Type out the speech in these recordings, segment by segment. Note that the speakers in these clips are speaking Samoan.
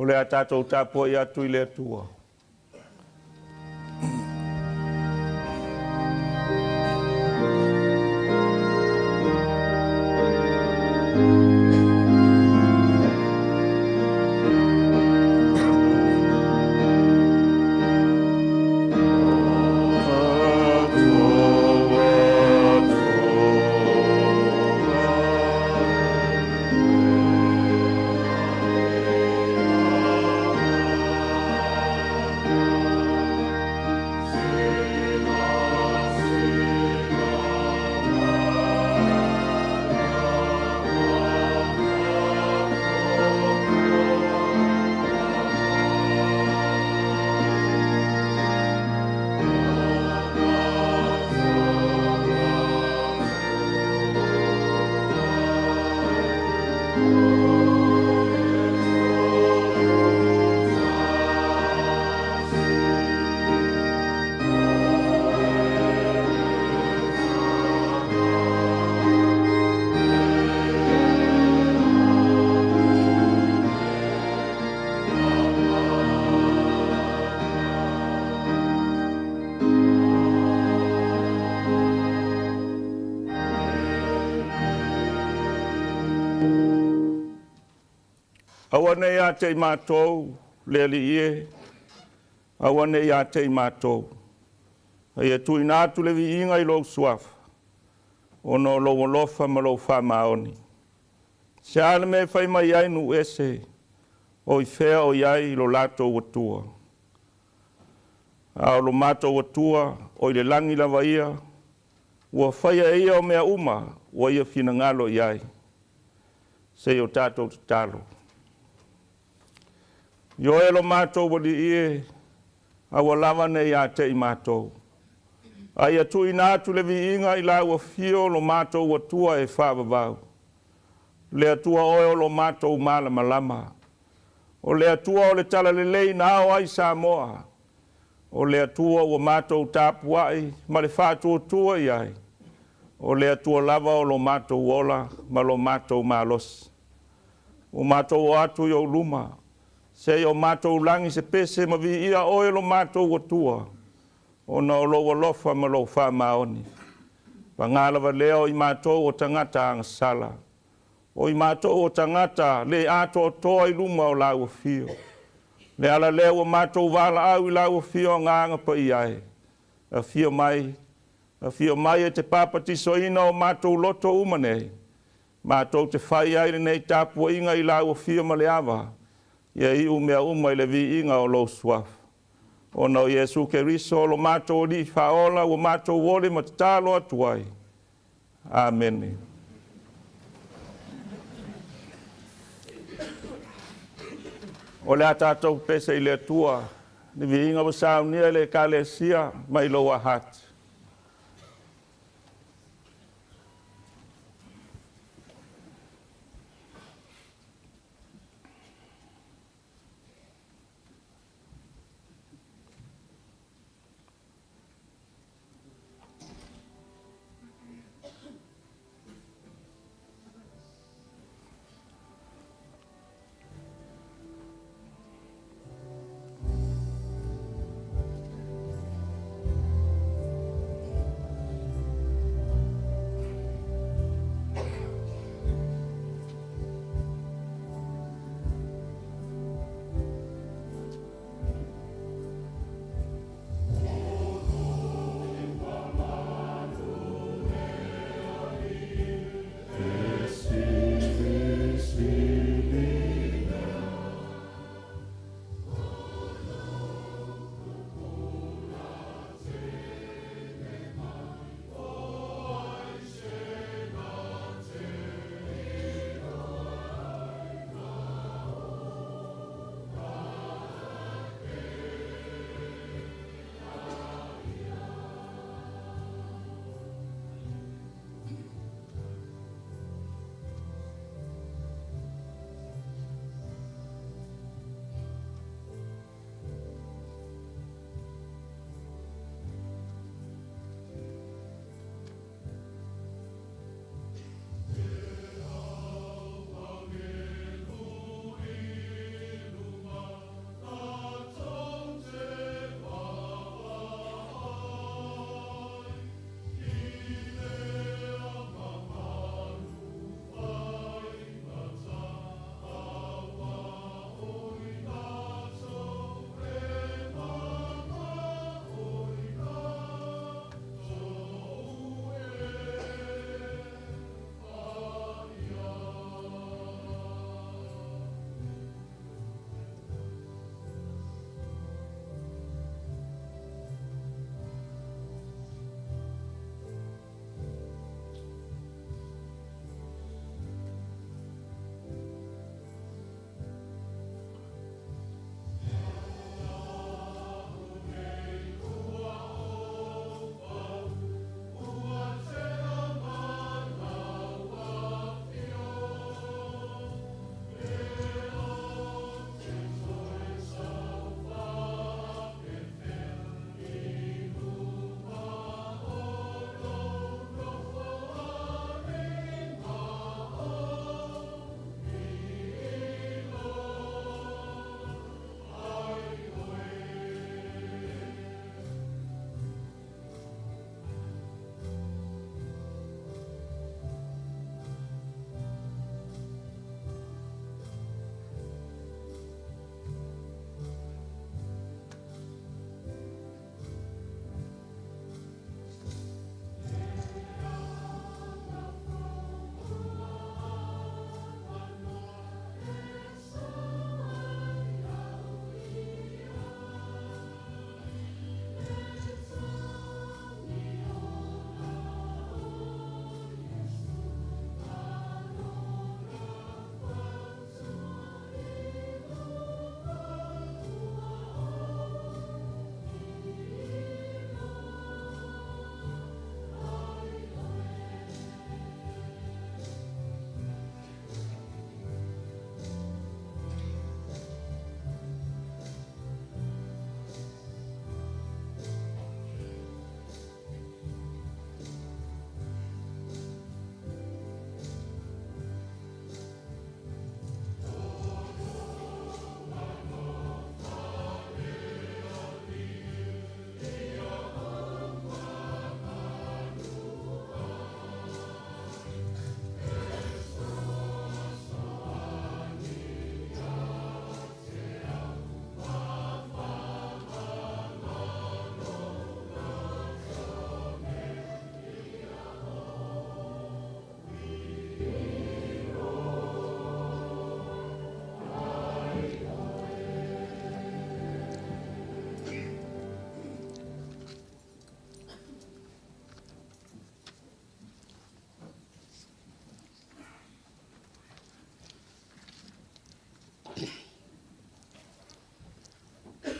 O le a tatou tapuai atu i le Atua. Aua ne i ia te i matou le Alii e, aua ne i ia te i matou, a ia tuuina atu le viiga i lou Suafa, ona o lou alofa ma lou faamaoni. Se a le mea e fai mai ai nuu ese, o i fea o i ai lo latou Atua? A o lo matou Atua o i le lagi lava ia, ua faia e Ia o mea uma ua Ia finagalo i ai. Se i o tatou tatalo. Ioe lo matou Alii e, aua lava ne i ia te i matou, a ia tuuina atu le viiga i lau afio lo matou Atua e faavavau. Le Atua oe o lo matou malamalama, o le Atua o le talalelei na ao ai Samoa, o le Atua ua matou tapuai ma le faatuatua i ai, o le Atua lava o lo matou ola ma lo matou malosi. Ua matou oo atu i ou luma, se i o matou lagi se pese ma viia oe lo matou Atua, ona o lou alofa ma lou faamaoni. Paga lava lea o i matou o tagata agasala, o i matou o tagata le atoatoa i luma o lau afio. Le ala lea ua matou valaau i lau afio Agaga Paia e, afio mai, afio mai e te papatisoina o matou loto uma nei, matou te fai ai lenei tapuaiga i lau afio ma le ava, ia iu mea uma i le viiga o lou Suafa. Ona o Iesu Keriso o lo matou Alii Faaola ua matou ole ma tatalo atu ai. Amene. O le a tatou pese i le Atua, le viiga ua saunia e le Ekalesia mai Lower Hutt.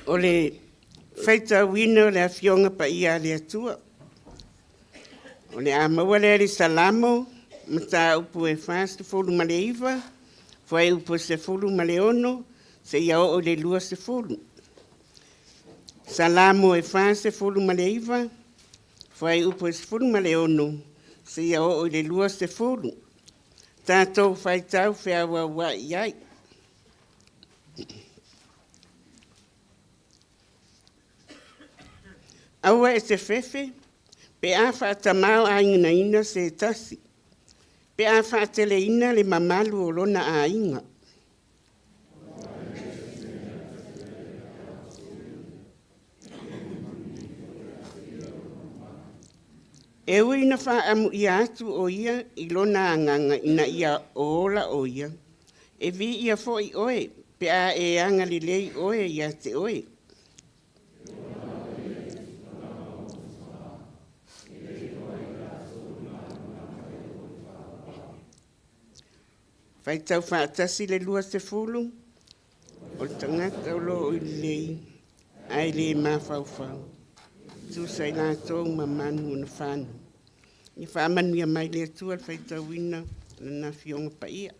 O le faitauina o le Afioga Paia a le Atua. O le a maua lea i le Salamo, mataupu e 49, fuaiupu e 16 seia oo i le 20. Salamo e 49, fuaiupu e 16 seia oo i le 20. Tatou faitau feauauai ai. Aua e te fefe pe a faatamaoaigaina se tasi, pe a faateleina le mamalu o lona aiga. E ui ina faaamuia atu o ia i lona agaga ina ia ola o ia, e viia foi oe pe a e agalelei oe ia te oe. Faitau faatasi le 20, o le tagata o lo o i lelei ae le mafaufau, tusa i latou ma manu ona fanu. Ia faamanuia mai le Atua le faitauina Lana Afioga Paia.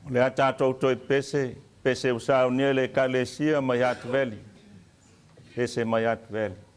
O le a tatou toe pese, pese ua saunia e le Ekalesia mai Hatveli. Pese mai Hatveli.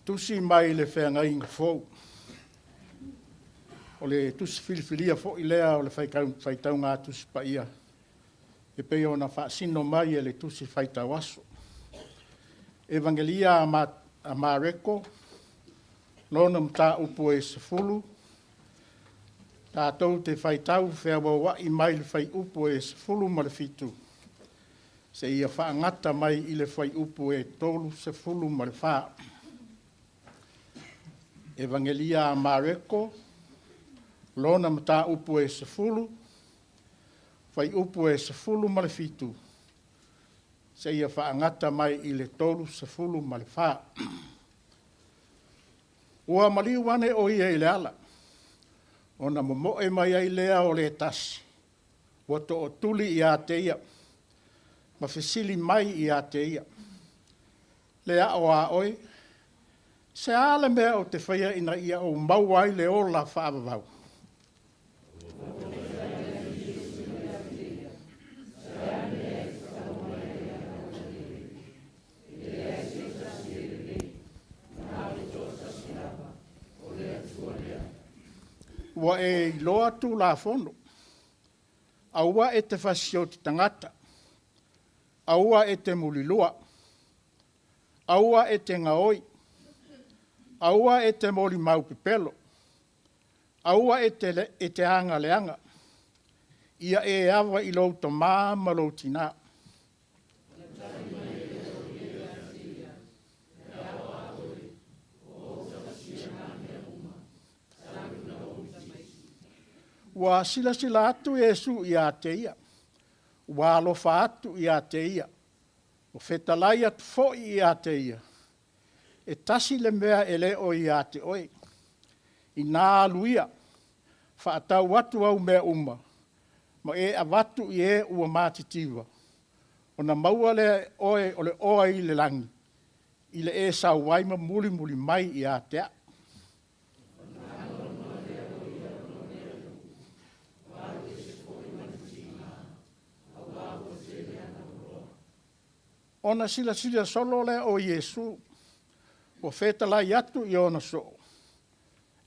Tusi mai le Feagaiga Fou. O le tusi filifilia foi lea o le faitauga Tusi Paia e pei ona faasino mai e le tusi faitau aso. Evagelia a Mareko, lona mataupu e 10, tatou te faitau feauaua'i mai le fuaiupu e 17 seia faagata mai i le fuaiupu e 34. Evagelia a Mareko, lona mataupu e 10, fuaiupu e 17 seia faagata mai i le 34. Ua maliu ane o ia i le ala, ona momoe mai ai lea o le tasi, ua tootuli ia te ia, ma fesili mai ia te ia, Le ao a oe, se a le mea ou te faia ina ia ou maua ai le ola faavavau? Ua e iloa Tulafono, aua e te fasioti tagata, aua e te mulilua, aua e te gaoi, aua e te molimau pepelo, aua e te aga leaga, ia e ava i lou tamā ma lou tinā. Ua silasila atu Iesu ia te ia, ua alofa atu ia te ia, ua fetalai atu foi ia te ia, e tasi le mea e le o ia te oe. Ina alu ia, faatau atu au mea uma, ma e avatu i e ua matitiva, ona maua lea e oe o le oa i le lagi, i le e sau ai ma mulimuli mai ia te a'u. Ona silasila solo lea o Iesu, ua fetalai atu i ona soo,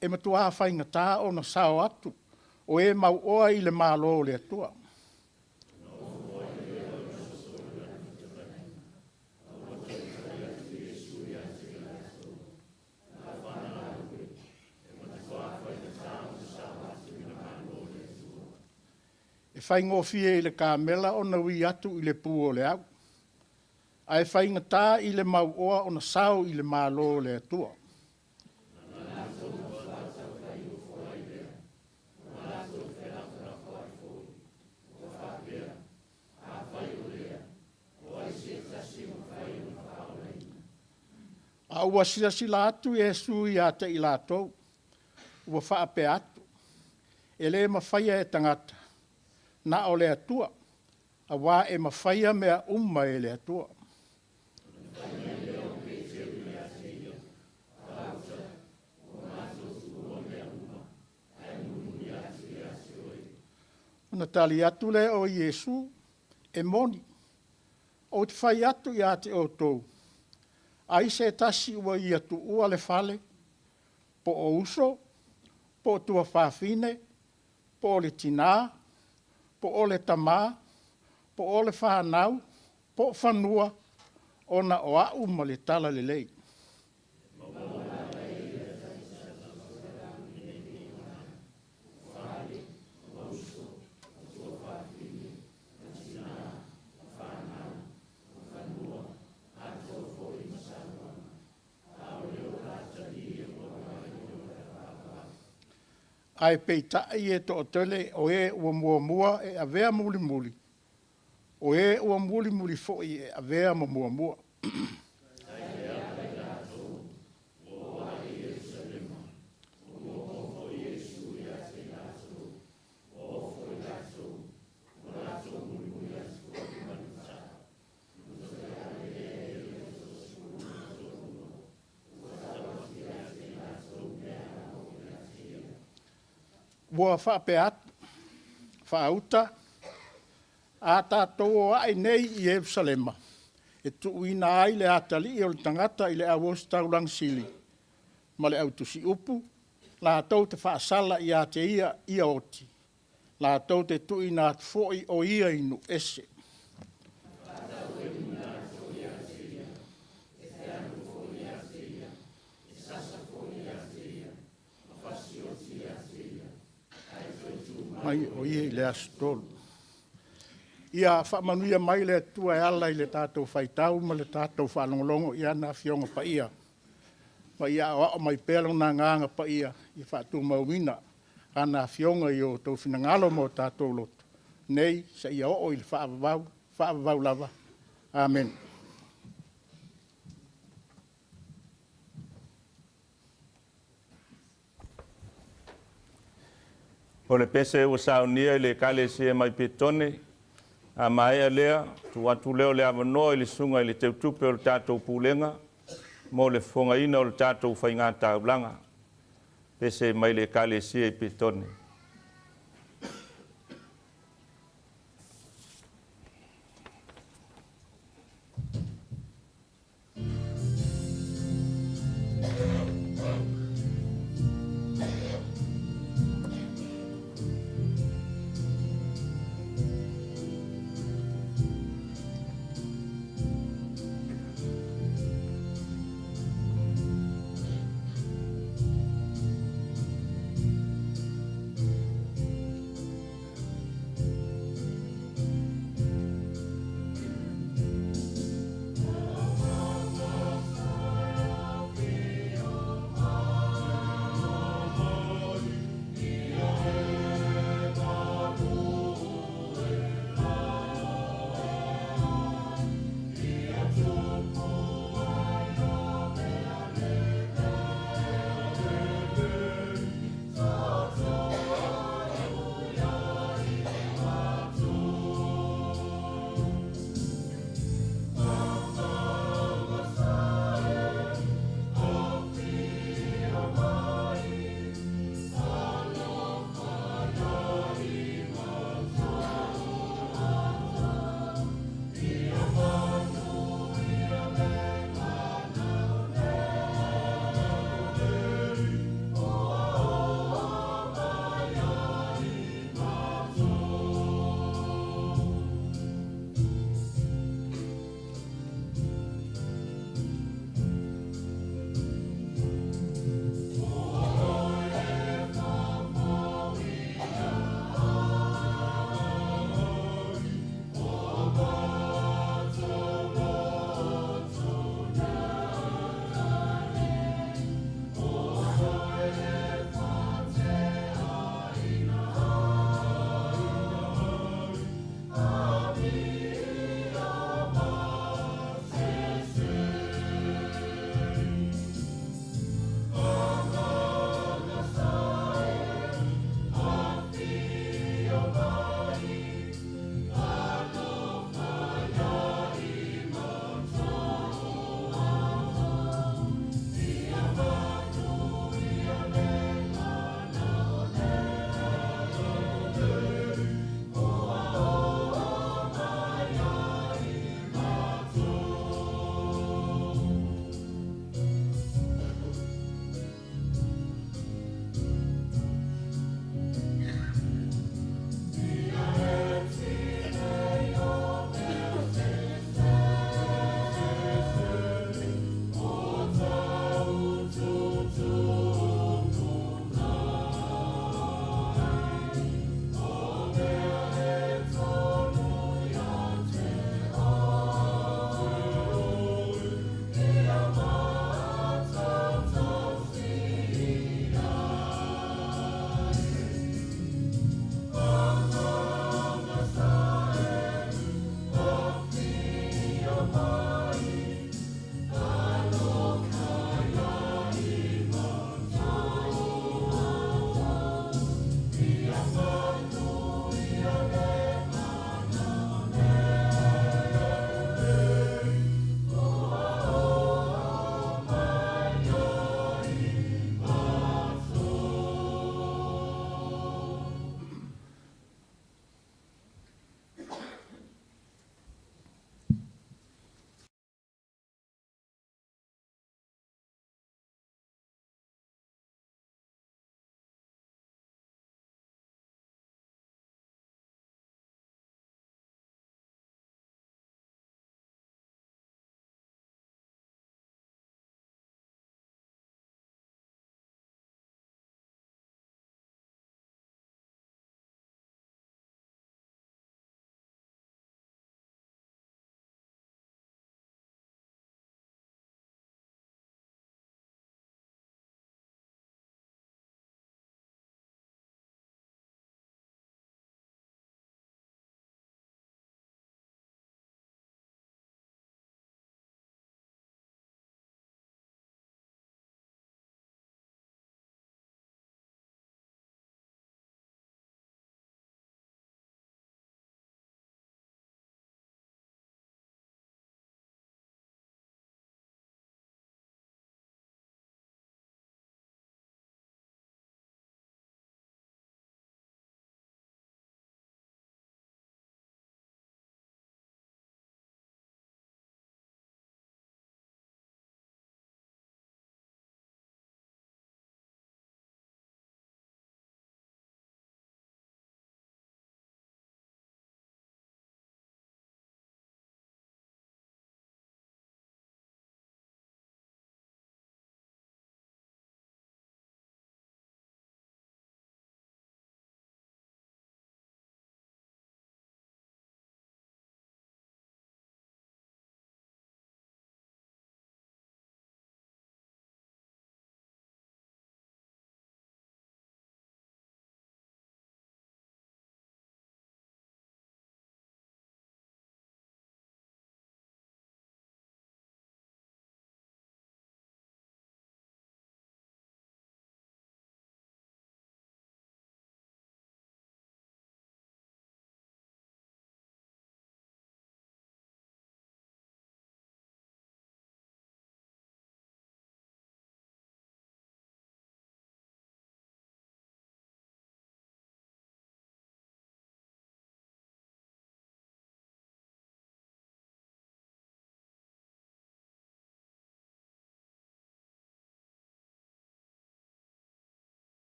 e matuā faigata ona sao atu o e mauoa i le Malo o le Atua. E faigofie i le kamela ona ui atu i le pu o le au, ae faigata i le mauoa ona sao i le Malo o le Atua. A ua silasila atu Iesu ia te i latou, ua faapea atu, e le mafaia e tagata, na o le Atua, auā e mafaia mea uma e le Atua. Ona tali atu lea o Iesu, e moni, ou te fai atu ia te outou, ai se tasi ua ia tuua le fale, po o uso, po o tuafafine, po o le tinā, po o le tamā, po o le fanau, po o fanua, ona o a'u ma le Talalelei. Ae peitai e toatele o e ua muamua e avea mulimuli, o e ua mulimuli foi e avea ma muamua. Ua faapea atu, faauta, a tatou o ae nei i Ierusalema, e tuuina ai le atalii o le tagata i le au ositaulaga sili, ma le au tusiupu, latou te faasala ia te ia ia oti, latou te tuuina atu foi o ia i nuu ese. Mai o ia i le aso 3. Ia faamanuia mai le Atua e ala i le tatou faitau ma le tatou faalogologo i ana Afioga Paia, ma ia aoao mai pea Lona Agaga Paia ia faatumauina ana Afioga i o outou finagalo ma o tatou loto, nei seia oo i le faavavau, faavavau lava. Amene. O le pese ua saunia i le Ekalesia mai Petone, a maea lea, tuu atu lea o le avanoa i le susuga i le Teutupe o le tatou Pulega mo le fofogaina o le tatou faigataulaga. Pese mai le Ekalesia i Petone.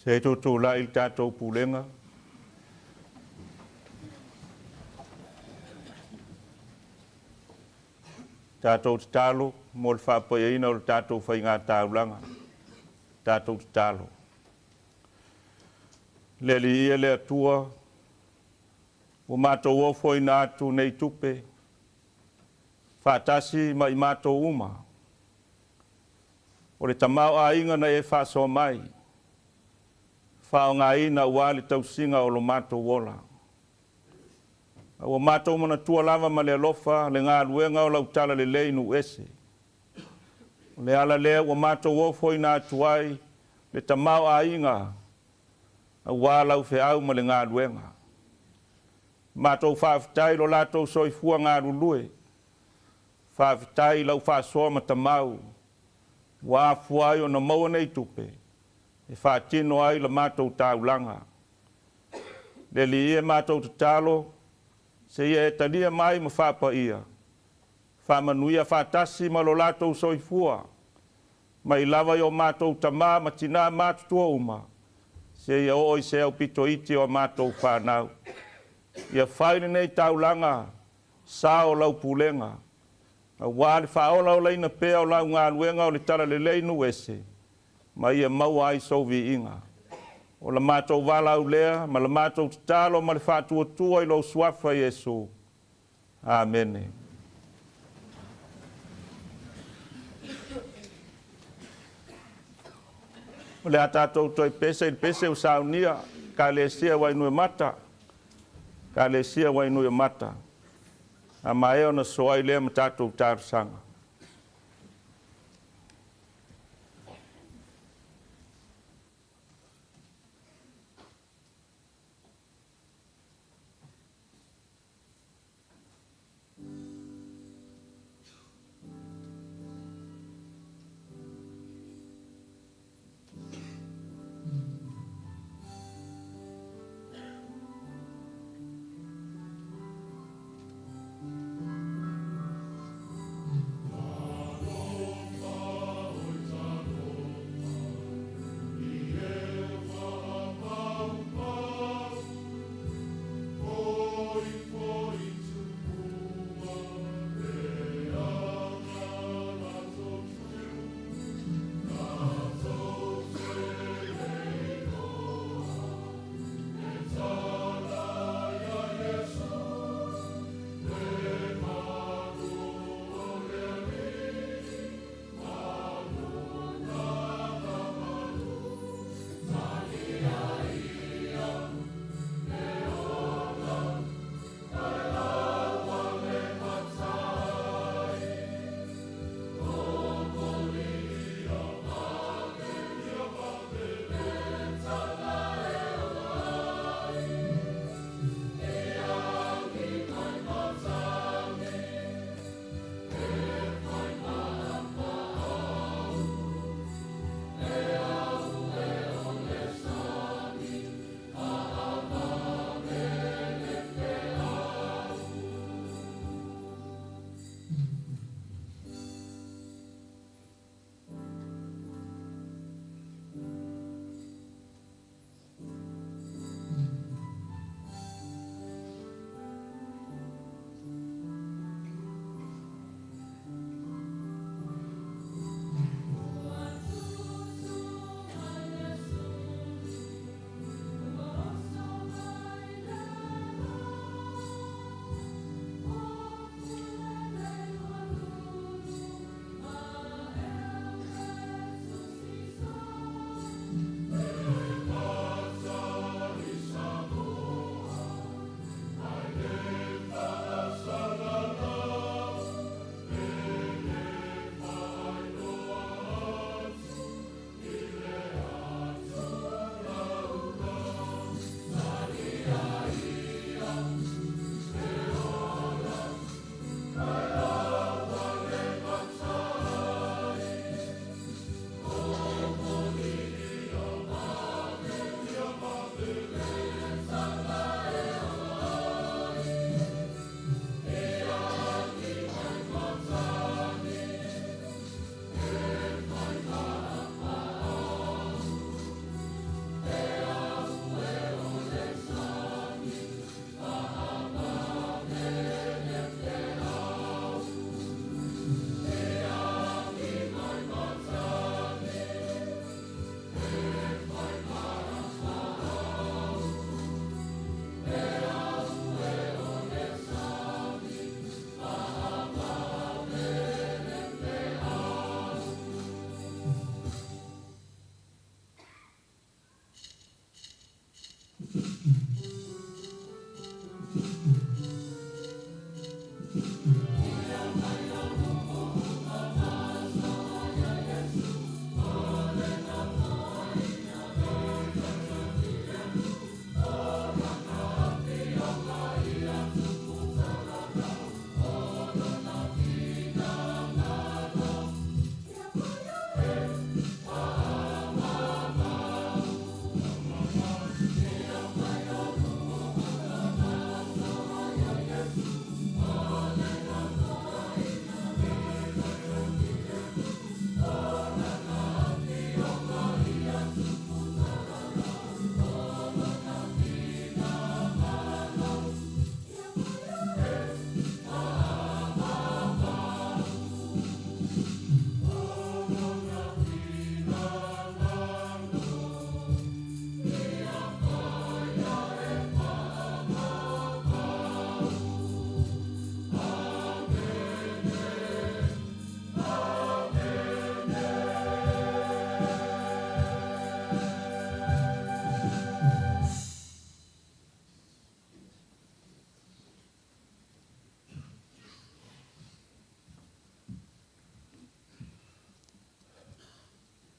Se i tutulai le tatou pulega. Tatou tatalo mo le faapaiaina o le tatou faiga taulaga. Tatou tatalo. Le Alii ia le Atua, ua matou ofoina atu nei tupe, faatasi ma i matou uma. O le tamaoaiga na e faasoa mai, faaaogaina aua le tausiga o lo matou ola. A ua matou manatua lava ma le alofa le galuega o lau talalelei i nuu ese. O le ala lea ua matou ofoina atu ai le tamaoaiga aua lau feau ma le galuega. Matou faafetai i lo latou soifua galulue, faafetai i lau faasoa ma tamau ua afua ai ona maua nei tupe e faatino ai la matou taulaga. Le Alii e, matou tatalo seia e talia mai ma faapaia, faamanuia faatasi ma lo latou soifua, mai lava i o matou tamā ma tinā matutua uma, seia oo i se aupito iti o a matou fanau. Ia fai lenei taulaga sao o lau pulega, aua le faaolaolaina pea o lau galuega o le talalelei i nuu ese, ma ia maua ai sou viiga. O la matou valaau lea ma la matou tatalo ma le faatuatua i lou suafa Iesu. Amene. O le a tatou toe pese i le pese ua saunia, Ekalesia Wainuiomata, Ekalesia Wainuiomata. A maea ona sosoo ai lea ma tatou talosaga.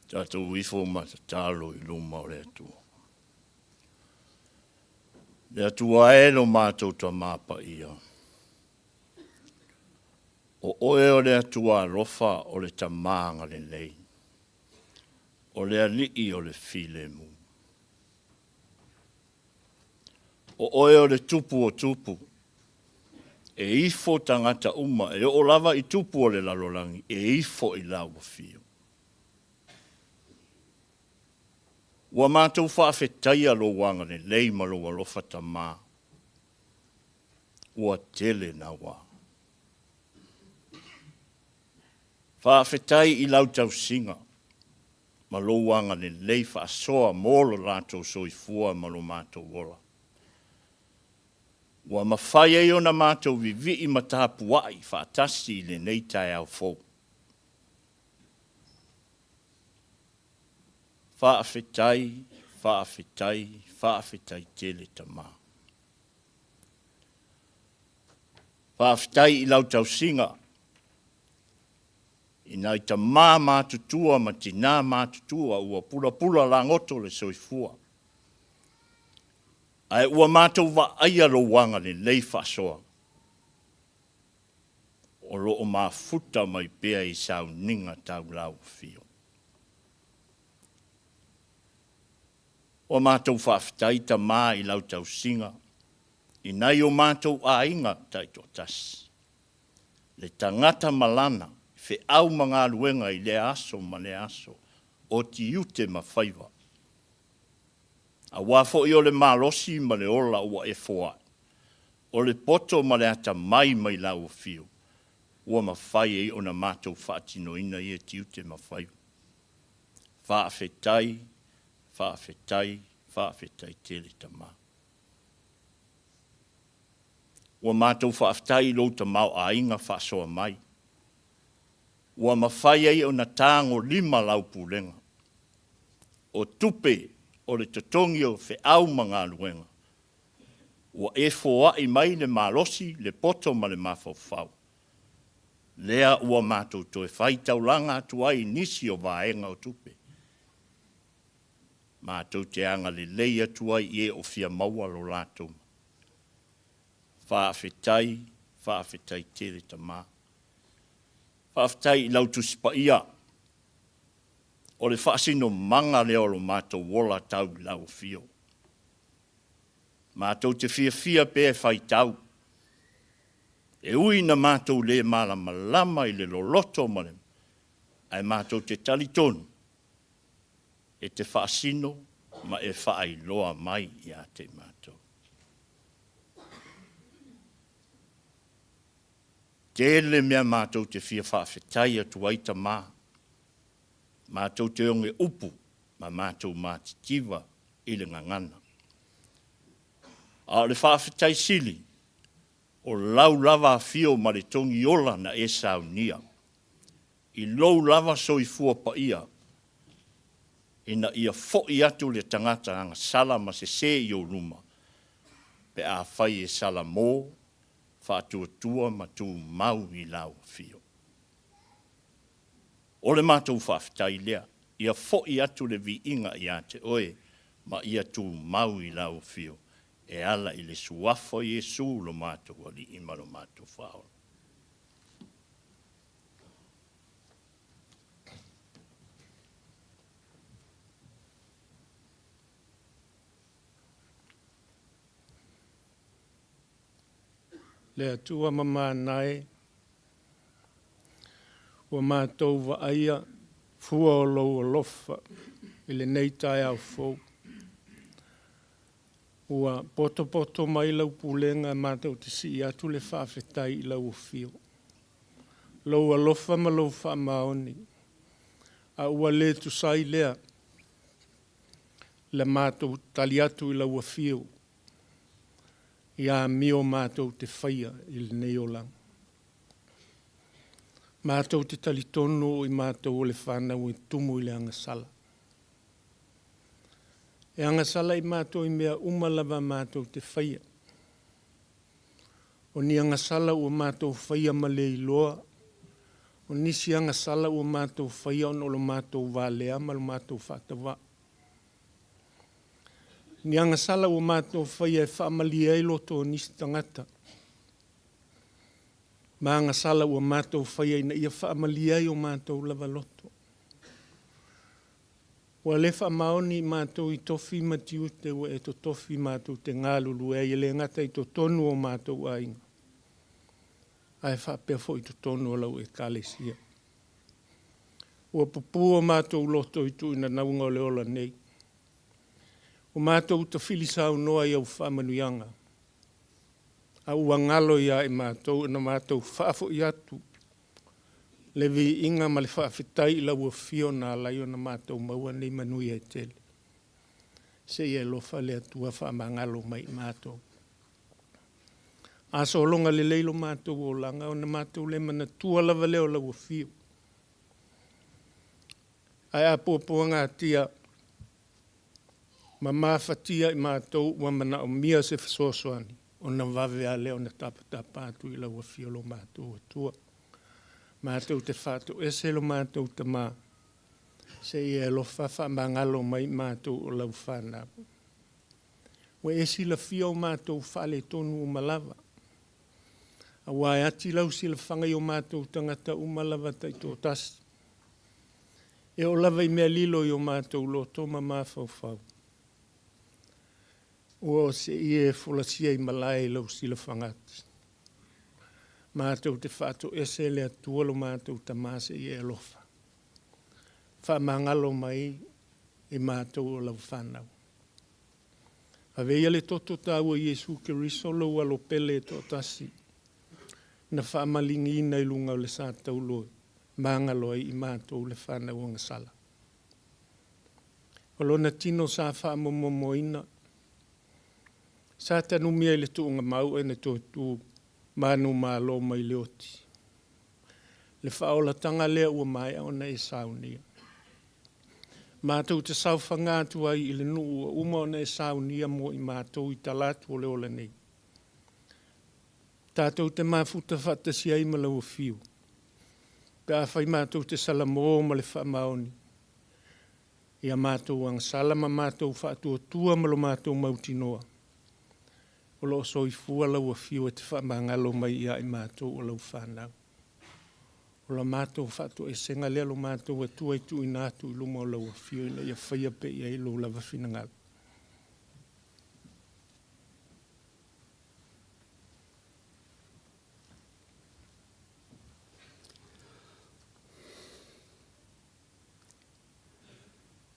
Tatou ifo ma tatalo i luma o le Atua. Le Atua e lo matou Tamā Paia, o Oe o le Atua alofa o le Tamā agalelei, o le Alii o le filemu. O Oe o le Tupu o tupu, e ifo tagata uma e oo lava i tupu o le lalolagi e ifo i lau afio. Ua matou faafetaia lou agalelei ma lou alofa Tamā, ua tele naua. Faafetai i lau tausiga ma lou agalelei faasoa mo lo latou soifua ma lo matou ola, ua mafai ai ona matou vivii ma tapuai faatasi i lenei taeao fou. Faafetai, faafetai, faafetai tele Tamā. Faafetai i lau tausiga i nai tamā matutua ma tinā matutua ua pulapula lagoto le soifua, ae ua matou vaaia lou agalelei faasoa o lo o mafuta mai pea i sauniga tau lau afio. Ua matou faafetai Tamā i lau tausiga i nai o matou aiga taitoatasi, le tagata ma lana feau ma galuega i lea aso ma lea aso, o tiute ma faiva, aua foi o le malosi ma le ola ua e foai, o le poto ma le atamai mai lau afio ua mafai ai ona matou faatinoina ia tiute ma faiva. Faafetai, faafetai, faafetai tele Tamā. Ua matou faafetai i lou tamaoaiga faasoa mai, ua mafai ai ona tagolima lau pulega, o tupe o le totogi o feau ma galuega, ua e foai mai le malosi, le poto ma le mafaufau, lea ua matou toe faitaulaga atu ai i nisi o vaega o tupe, matou te agalelei atu ai i e o fia maua lo latou. Faafetai, faafetai tele Tamā. Faafetai i lau Tusi Paia, o le faasinomaga lea o lo matou ola tau i lau afio. Matou te fiafia pea e faitau, e ui ina matou le malamalama i le loloto ma le, ae matou te talitonu e te faasino ma e faailoa mai ia te i matou. Tele mea matou te fia faafetai atu ai Tamā, matou te oge upu ma matou matitiva i le gagana. A o le faafetai sili, o lau lava afio ma le togiola na e saunia i lou lava soifua paia ina ia foi atu le tagata agasala ma sese i ou luma pe afai e salamo, faatuatua ma tumau i lau afio. O le matou faafetai lea, ia foi atu le viiga ia te oe ma ia tumau i lau afio e ala i le Suafa o Iesu lo matou Alii ma lo matou Faaola. Le Atua mamana e, ua matou vaaia fua o lou alofa i lenei taeao fou. Ua potopoto mai lau pulega matou te sii atu le faafetai i lau afio, lou alofa ma lou faamaoni, a ua le tusa ai lea le matou tali atu i lau afio i amio matou te faia i lenei olaga. Matou te talitonu o i matou o le fanau e tumu i le agasala. E agasala i matou i mea uma lava matou te faia. O ni agasala ua matou faia ma le iloa, O nisi agasala ua matou faia ona o lo matou valea ma lo matou faatauvaa. Ni agasala ua matou faia e faamalie ai loto o nisi tagata, ma agasala ua matou faia ina ia faamalie ai o matou lava loto. Ua le faamaoni i matou i tofi ma tiute ua e totofi matou te galulue ai e le gata i totonu o matou aiga, ae faapea foi i totonu o lau Ekalesia. Ua pupū o matou loto i tuuinanauga o le ola nei. Ua matou tafili saunoa i au faamanuiaga, a ua galo ia i matou ona matou faafoi atu le viiga ma le faafetai i lau afio na ala ai ona matou maua nei manuia e tele. Se i e alofa le Atua faamagalo mai i matou. A sologa lelei lo matou olaga, ona matou le manatua lava lea o lau afio. Ae a puapuagatia ma mafatia i matou ua manaomia se fesoasoani, ona vave lava lea ona tapatapa atu i lau afio lo matou Atua. Matou te faatoese lo matou Tama, se i e alofa faamagalo mai i matou o lau fanau. Ua e silafia o matou faaletonu uma lava, aua e ati lau silafaga i o matou tagata uma lava taitoatasi. E oo lava i mea lilo i o matou loto ma mafaufau. Ua se i e folasia i malae i lau silafaga atu. Matou te faatoese le Atua lo matou Tama se i e alofa. Faamagalo mai i matou o lau fanau. Ave ia le toto taua i Iesu Keriso lou alo pele e toatasi, na faamaligiina i luga o le sa taulo e magalo ai i matou le fanau agasala. O lona tino sa faamomomoina, sa tanumia i le tuugamau ae na toe tu manumalo mai le oti. Le faaolataga lea ua maea ona e saunia. Matou te saofaga atu ai i le nuu ua uma ona e saunia mo i matou i tala atu o le ola nei. Tatou te mafuta faatasi ai ma lau afio, pe afai matou te salamo ma le faamaoni, ia matou agasala ma matou faatuatua ma lo matou mautinoa, o lo o soifua lau afio e te faamagalo mai ia i matou o lau fanau. O la matou faatoesega lea lo matou Atua e tuuina atu i luma o lau afio ina ia faia pea i ai lou lava finagalo.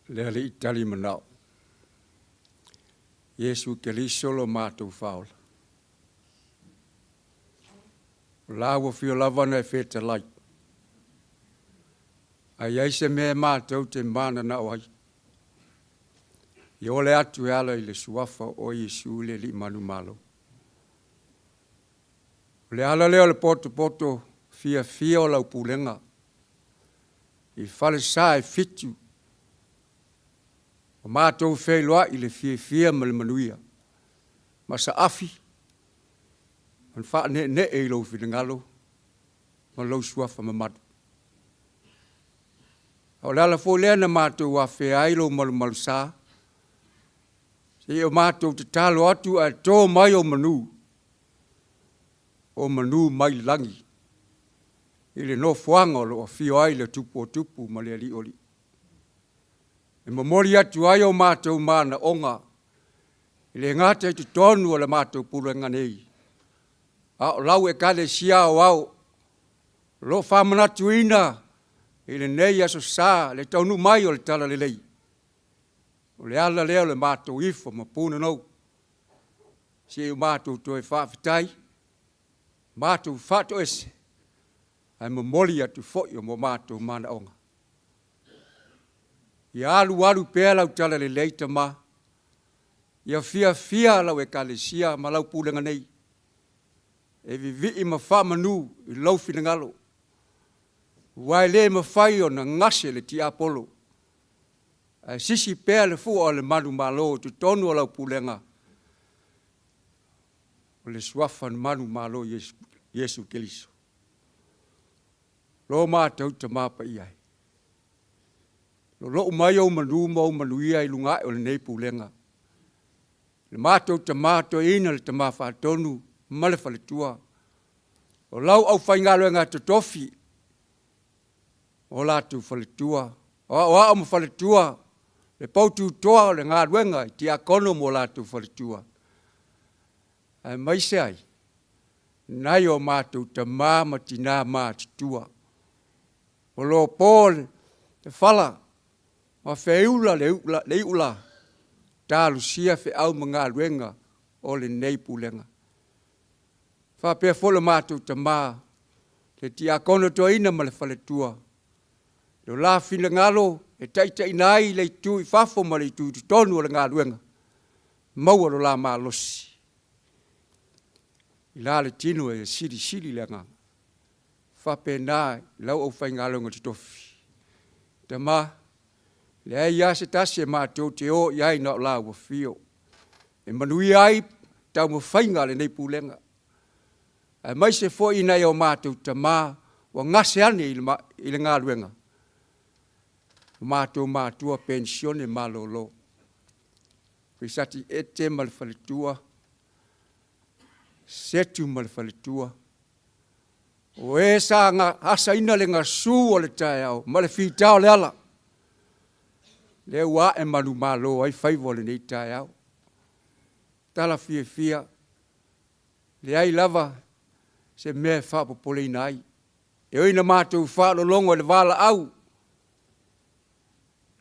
Le Alii tali manao. Iesu Keriso lo matou Faaola. O la ua fio lava na e fetalai. A i ai se mea e matou te mananao ai, ia ole atu e ala i le suafa o Iesu le Alii manumalo. O le ala lea o le potopoto fiafia o lau pulega i falesa e fitu o matou feiloai i le fiafia ma le manuia ma saafi ma faaneenee i lou finagalo ma lou suafa mamalu. A o le ala foi lea na matou afea ai lou malumalusa, seia o matou tatalo atu ae to mai ou manu, o manu mai le lagi, i le nofoaga o lo o afio ai le Tupu o Tupu ma le Alii o Alii. E momoli atu ai o matou manaoga, e le gata i totonu o le matou pulega nei, a o lau Ekalesia Aoao o lo o faamanatuina i lenei Aso Sa le taunuu mai o le Talalelei. O le ala lea o le matou ifo ma punonou, se i o matou toe faafetai, matou faatoese, ae momoli atu foi o matou manaoga. Ia alualu pea lau talalelei Tama, ia fiafia lau Ekalesia ma lau pulega nei, e vivii ma faamanu i lou finagalo, aua e le mafai ona gase le tiapolo, ae sisi pea le fua o le manumalo i totonu o lau pulega, o le suafa manumalo o Iesu Keriso. Lo matou Tama Paia e, lolou mai ou manu ma ou manuia i luga ae o lenei pulega. Le matou Tama Toeaina, le Tama Faatonu ma le Faletua, o lau aufaigaluega totofi, o latou faletua, o aoao ma faletua, le poututoa o le galuega i tiakono ma o latou faletua, aemaise ai nai o matou tama ma tina matutua, o lo o po le fala ma feula le iula, talosia feau ma galuega o lenei Pulega. E faapea foi lo matou tama, le tiakono toeaina ma le faletua, lo la finagalo e taitaiina ai le itu i fafo ma le itu i totonu o le galuega, maua lo la malosi. I la le tino e silisili le agaga. E faapena i lau aufaigaluega totofi. Tama, e leai lava se tasi e matou te o i ai na o lau afio, e manuia ai taumafaiga a lenei Pulega, aemaise foi nai o matou tama ua gase ane i le galuega, o matou matua penisione malolo. Lisati Ete ma le faletua, Setu ma le faletua, o e sa asaina le gasu o le taeao ma le fita o le ala, lea ua ae manumalo ai faiva o lenei taeao. Tala fiafia, leai lava se mea e faapopoleina ai. E ui ina matou faalologo i le valaau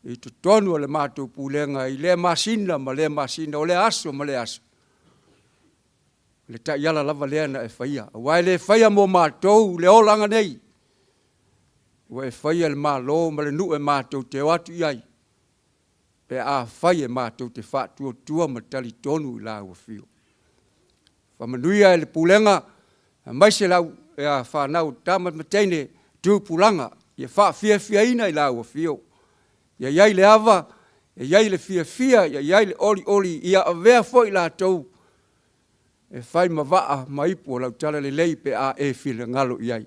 i totonu o le matou pulega i lea masina ma lea masina, o lea aso ma lea aso, o le taiala lava lea na e faia, aua e le faia mo matou le olaga nei, ua e faia le Malo ma le nuu e matou te o atu i ai, pe afai e matou te faatuatua ma talitonu i lau afio. Faamanuia i le pulega aemaise lau fanau tama ma teine tupulaga, ia faafiafiaina i lau afio. Ia i ai le ava, ia i ai le fiafia, ia i ai le olioli, ia avea foi i latou e fai ma vaa ma ipu o lau talalelei pe a e finagalo i ai.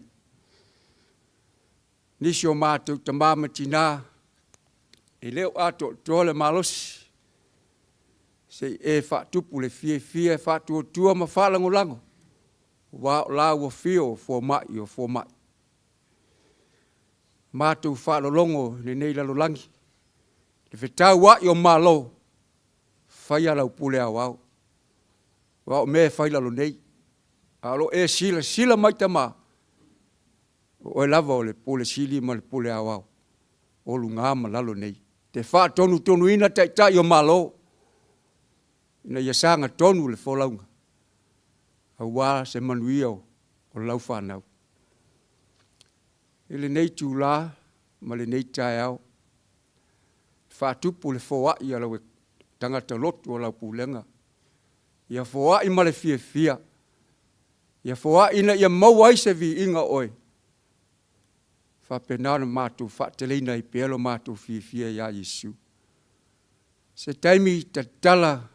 Nisi o matou tama ma tina, e le o atoatoa le malosi, se i e faatupu le fiafia e faatuatua ma faalagolago, aua o lau afio o fomai o fomai. Matou faalologo i lenei lalolagi, le fetauai o Malo, faia lau pule aoao, aua o mea e fai i lalo nei, ae o lo o e silasila mai Tama, o oe lava o le Pule Sili ma le Pule Aoao o luga ma lalo nei. E te faatonutonuina Taitai o Malo ina ia sagatonu le folauga aua se manuia o lau fanau. I lenei itula ma lenei taeao, e faatupu le foai a lau tagata lotu o lau pulega, ia foai ma le fiafia, ia foai ina ia maua ai se viiga o oe, faapena ona matou faateleina ai pea lo matou fiafia ia Iesu. Se taimi tatala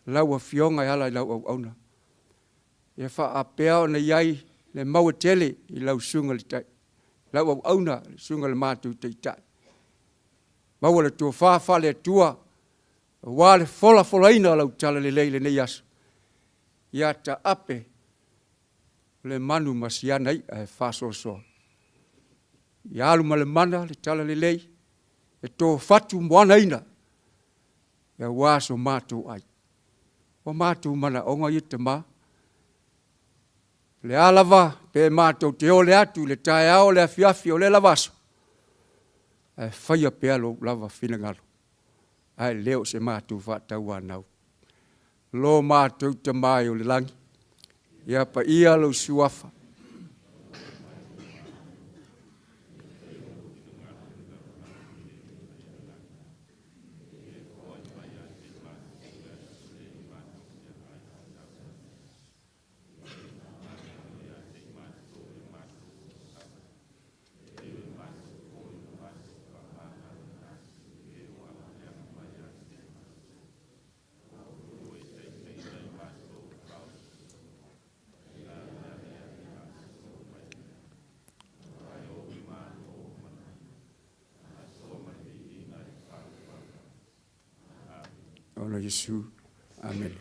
lau Afioga e ala i lau auauna, ia faapea ona i ai le mau e tele i lau susuga i le lau auauna, le susuga i le matou Taitai. Maua le tofa faale-Atua aua le folafolaina o lau talalelei i lenei aso. Ia taape le manu ma si ana i'a e faasoasoa. Ia alu ma le mana le talalelei e tofatu moanaina aua so matou ai. O matou manaoga ia Tama, o le a lava pe matou te ole atu i le taeao, o le afiafi, o lea lava aso, ae faia pea lou lava finagalo, ae le o se matou faatauanau. Lo matou Tama e o le lagi, ia paia lou suafa. Ona Iesu. Amene.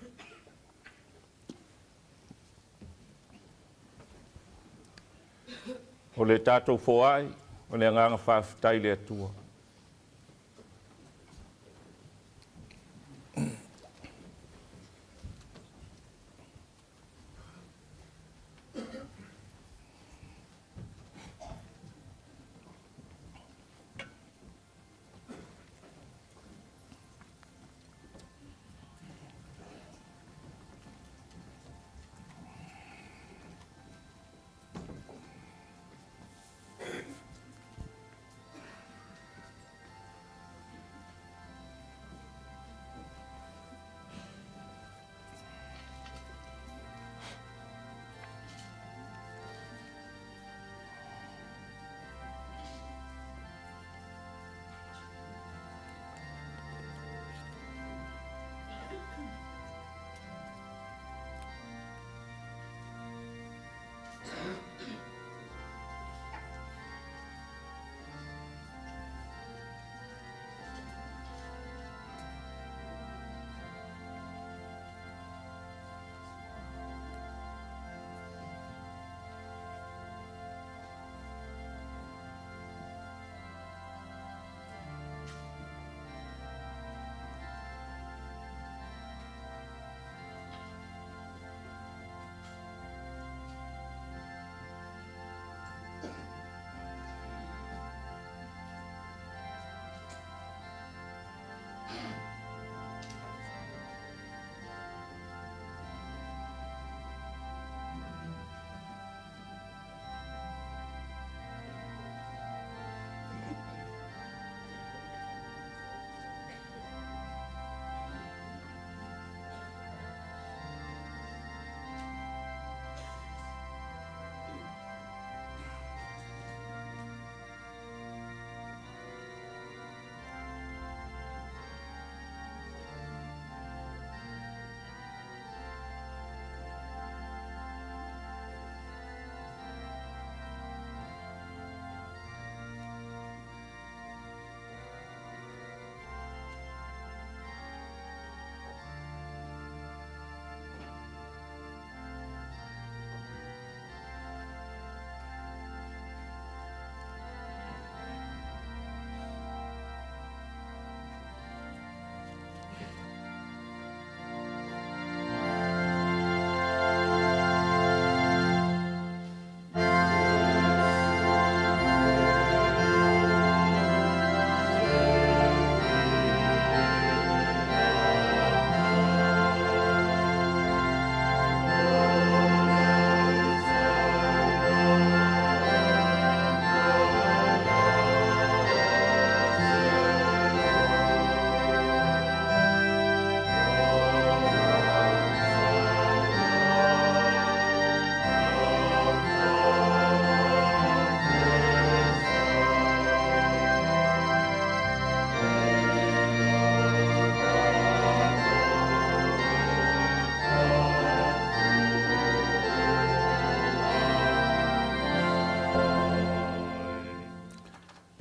O le tatou foai, o le agaga faafetai i le Atua.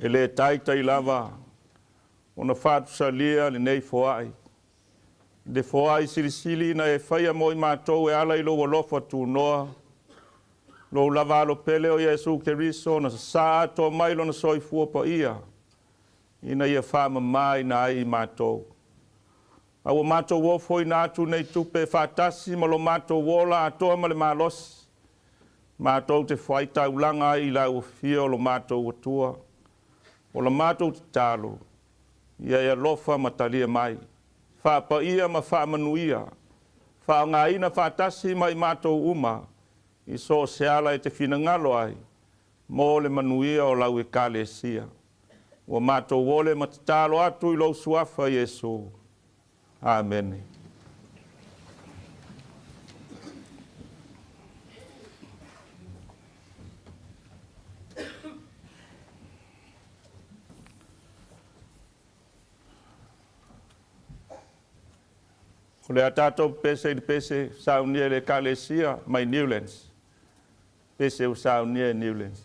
E le taitai lava ona faatusalia lenei foai, le foai silisili na e faia mo i matou e ala i lou alofa tunoa, lou lava Alo pele o Iesu Keriso na sasaa atoa mai lona soifua paia ina ia faamamaina ai i matou. A ua matou ofoina atu nei tupe faatasi ma lo matou ola atoa ma le malosi, matou te faitaulaga ai i lau afio lo matou Atua. O la matou tatalo, ia e alofa ma talia mai, faapaia ma faamanuia, faaaogaina faatasi ma i matou uma i so o se ala e te finagalo ai mo le manuia o lau Ekalesia. Ua matou ole ma tatalo atu i lou Suafa Iesu. Amene. O le a tatou pese i le pese saunia e le Ekalesia mai Newlands. Pese ua saunia e Newlands.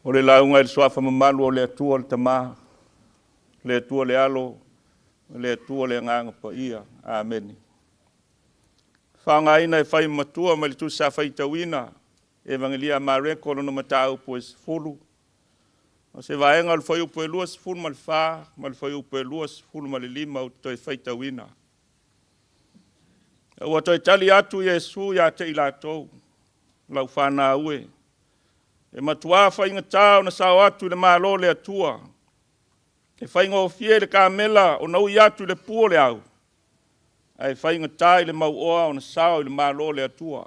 O le lauga i le Suafa mamalu o le Atua le Tama, le Atua le Alo, le Atua le Agaga Paia. Amene. Faaaogaina e fai matua mai le Tusi sa faitauina, Evagelia a Mareko lona mataupu e 10, o se vaega o le fuaiupu e 24 ma le fuaiupu e 25 ou te toe faitauina. Ua toe tali atu Iesu ia te i latou, Lau fanau e, e matuā faigata ona sao atu i le Malo o le Atua. E faigofie i le kamela ona ui atu i le pu o le au, ae faigata i le mauoa ona sao i le Malo o le Atua.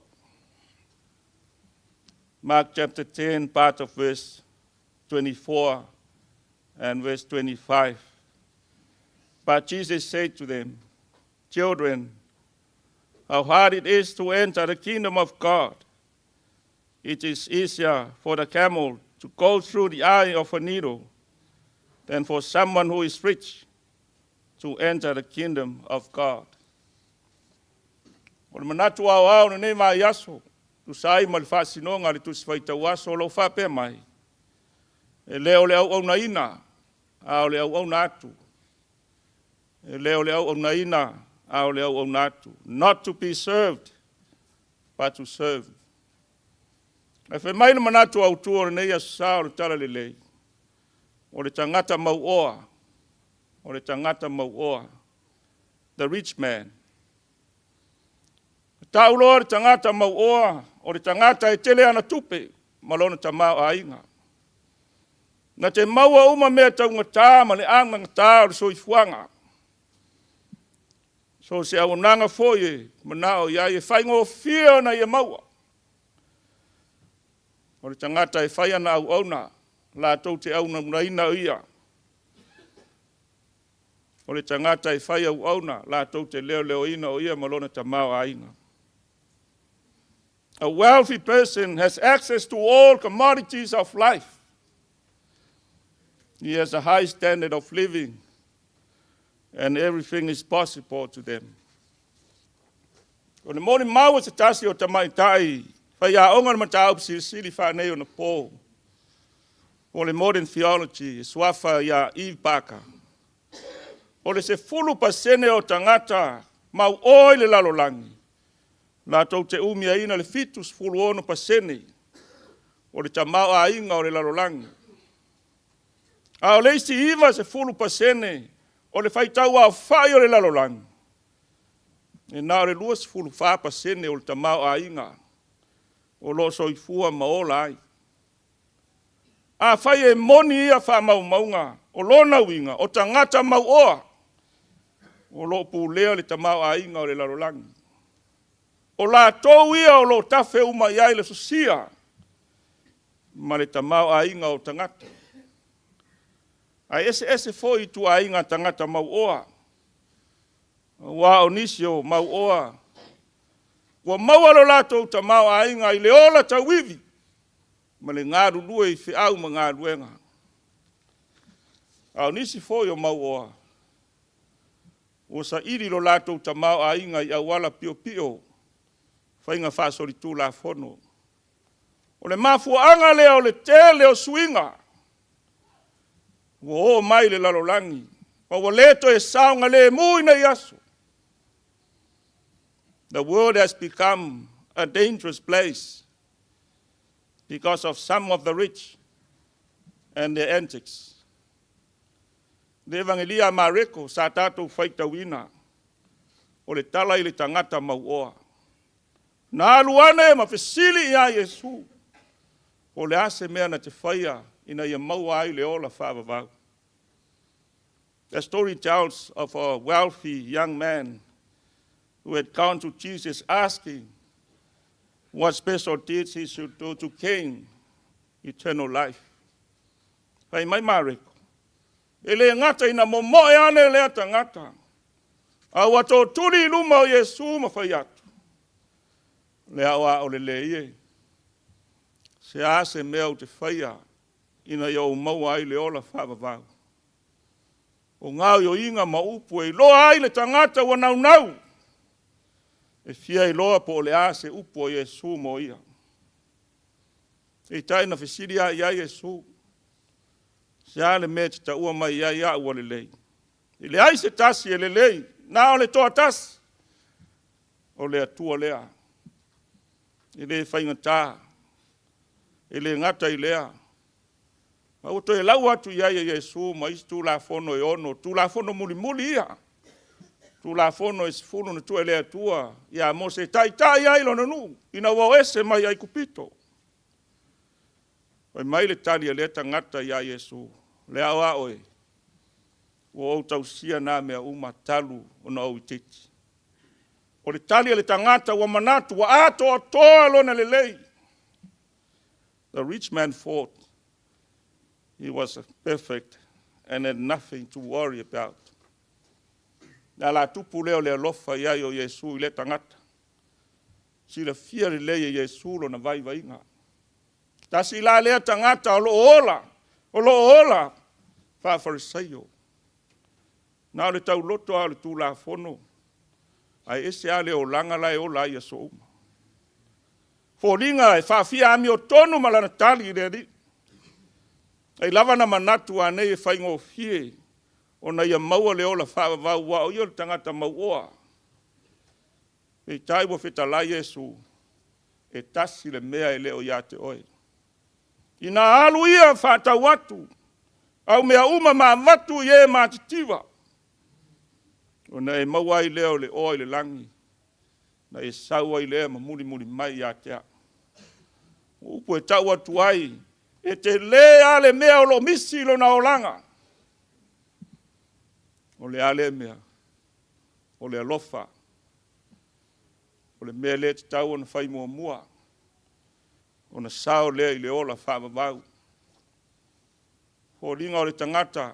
Mark chapter 10, part of verse 24 and verse 25. But Jesus said to them, Children, how hard it is to enter the kingdom of God. It is easier for the camel to go through the eye of a needle than for someone who is rich to enter the kingdom of God. O le manatu aoao lenei vaiaso, tusa ai ma le faasinoga a le Tusi Faitau Aso o lo o faapea mai, e le o le auaunaina, a o le auauna atu. E le o le auaunaina, a o le auauna atu. Not to be served, but to serve. Ae fai mai le manatu autu o lenei aso sa o le Talalelei, o le tagata mauoa, o le tagata mauoa, the rich man. E tau loa le tagata mauoa, o le tagata e tele ana tupe ma lona tamaoaiga. Na te maua uma mea taugata ma le agagata o le soifuaga. So se auaunaga foi e manao i ai e faigofie ona ia maua. O le tagata e fai ana auauna, latou te auaunaina o ia. O le tagata e fai auauna, latou te leoleoina o ia ma lona tamaoaiga. A wealthy person has access to all commodities of life. He has a high standard of living and everything is possible to them. O le molimau a se tasi o tamaitai faiaoga o le mataupu silisili faaneionapo o le Modern Theology e suafa ia Eve Parker. O le 10% o tagata mauoa i le lalolagi, latou te umiaina le 76% o le tamaoaiga o le lalolagi. A o le isi 90% o le faitau aofai o le lalolagi, e na o le 24% o le tamaoaiga o lo o soifua ma ola ai. Afai e moni ia faamaumauga, o lona uiga, o tagata mauoa o lo o pulea le tamaoaiga o le lalolagi. O latou ia o lo o tafe uma i ai le sosia ma le tamaoaiga o tagata. Ae eseese foi ituaiga tagata mauoa, aua o nisi o mauoa ua maua lo latou tamaoaiga i le ola tauivi ma le galulue i feau ma galuega. A o nisi foi o mauoa ua saili lo latou tamaoaiga i auala piopio, faiga faasolitulafono. O le mafuaaga lea o le tele o suiga ua oo mai le lalolagi, ma ua le toe saogalemu i nei aso. The world has become a dangerous place because of some of the rich and their antics. Le Evagelia a Mareko sa tatou faitauina, o le tala i le tagata mauoa. Na alu ane ma fesili ia Iesu, po o le a se mea na te faia ina ia maua ai le ola faavavau. The story tells of a wealthy young man who had gone to Jesus asking what special deeds he should do to gain eternal life. Fai mai Mareko, e le gata ina momoe ane lea tagata, a ua totuli i luma o Iesu ma fai atu, Le aoao lelei e, se a se mea ou te faia ina ia ou maua ai le ola faavavau. O gaoioiga ma upu e iloa ai le tagata ua naunau, e fia iloa po o le a se upu a Iesu mo ia. Peitai na fesili lava i ai Iesu. Se a le mea e te taua mai ai au ua lelei? E leai se tasi e lelei, na o le toatasi, o le Atua lea. E le faigata, e le gata i lea, ma ua toe lau atu i ai e Iesu ma isi Tulafono e ono, Tulafono mulimuli ia, Tulafono e 10 na tuu e le Atua ia Mose e taitai ai lona nuu ina ua o ese mai Aikupito. Fai mai le tali a lea tagata ia Iesu, Le Aoao e, ua ou tausia na mea uma talu ona ou itiiti. O le tali a le tagata ua manatu ua atoatoa lona lelei. The rich man thought he was perfect and had nothing to worry about. Le alatupu lea o le alofa i ai o Iesu i lea tagata. Silafia lelei e Iesu lona vaivaiga. Tasi la lea tagata o lo o ola, o lo o ola faa-Farisaio. Na o le tauloto lava o le Tulafono, ae ese lava le olaga la e ola ai i aso uma. Foliga e faafia amiotonu ma lana tali i le Alii. Ai lava na manatu anei e faigofie ona ia maua le ola faavavau, aua o ia o le tagata mauoa. Peitai ua fetalai Iesu, e tasi le mea e le o ia te oe. Ina alu ia faatau atu au mea uma ma avatu i e matitiva, ona e maua ai lea o le oa i le lagi, na e sau ai lea ma mulimuli mai ia te au. O upu e tau atu ai, e tele lava le mea o lo o misi i lona olaga. O le a lea mea? O le alofa. O le mea lea e tatau ona fai muamua, ona sao lea i le ola faavavau. Foliga o le tagata,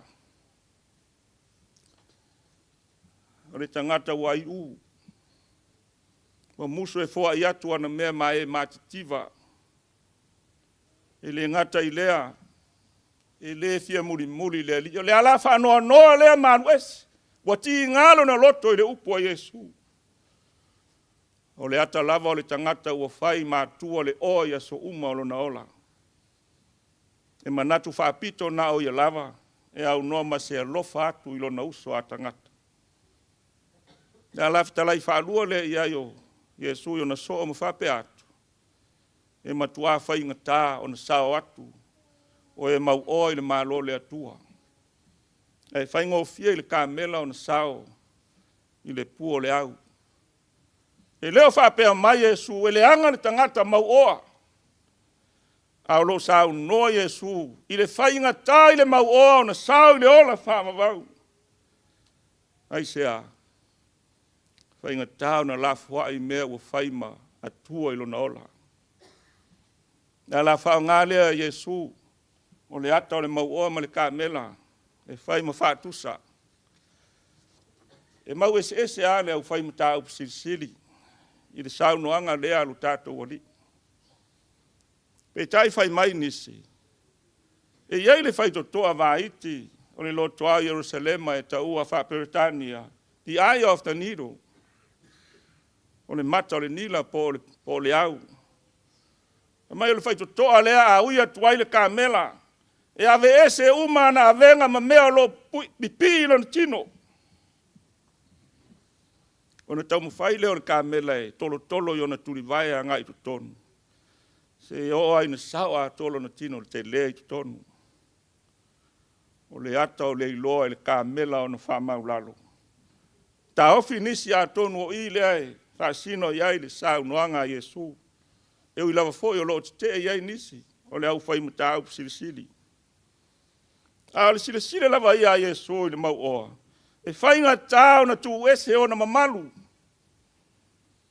o le tagata ua aiu, ua musu e foai atu ana mea ma e matitiva. E le gata i lea, e le fia mulimuli i le Alii. O le ala faanoanoa lea ma alu ese, ua tiga lona loto i le upu a Iesu. O le ata lava o le tagata ua fai matua le oa i aso uma o lona ola. E manatu faapito na o ia lava e aunoa ma se alofa atu i lona uso a tagata. Le ala fetalai faalua lea i ai o Iesu i ona soo ma faapea atu, e matuā faigata ona sao atu o e mauoa i le Malo o le Atua, ae faigofie i le kamela ona sao i le pua o le au. E le o faapea mai Iesu e leaga le tagata mauoa, a o lo o saunoa Iesu i le faigata i le mauoa ona sao i le ola faavavau. Aisea? Faigata ona lafoai mea ua fai ma atua i lona ola. Le ala faaaoga lea e Iesu o le ata o le mauoa ma le kamela e fai ma faatusa. E mau eseese lava le aufai mataupu silisili i le saunoaga lea a lo tatou Alii. Peitai fai mai nisi, e i ai le faitotoa vaiti o le lotoa o Ierusalema e taua faa-Peretania, the eye of the needle, o le mata o le nila po o le au. Fai mai o le faitotoa lea a ui atu ai le kamela, e aveese uma ana avega ma mea o lo o pipii i lona tino. Ona taumafai lea o le kamela e tolotolo i ona tulivae agai i totonu, seia oo lava ina sao atoa lona tino i le tele i totonu. O le ata o le iloa e le kamela ona faamaulalo. Taofi nisi atonu o i lea e faasino i ai le saunoaga a Iesu. E ui lava foi o lo o tetee i ai nisi o le aufai mataupu silisili. A o le silasila lava ia a Iesu i le mauoa, e faigata ona tuuese ona mamalu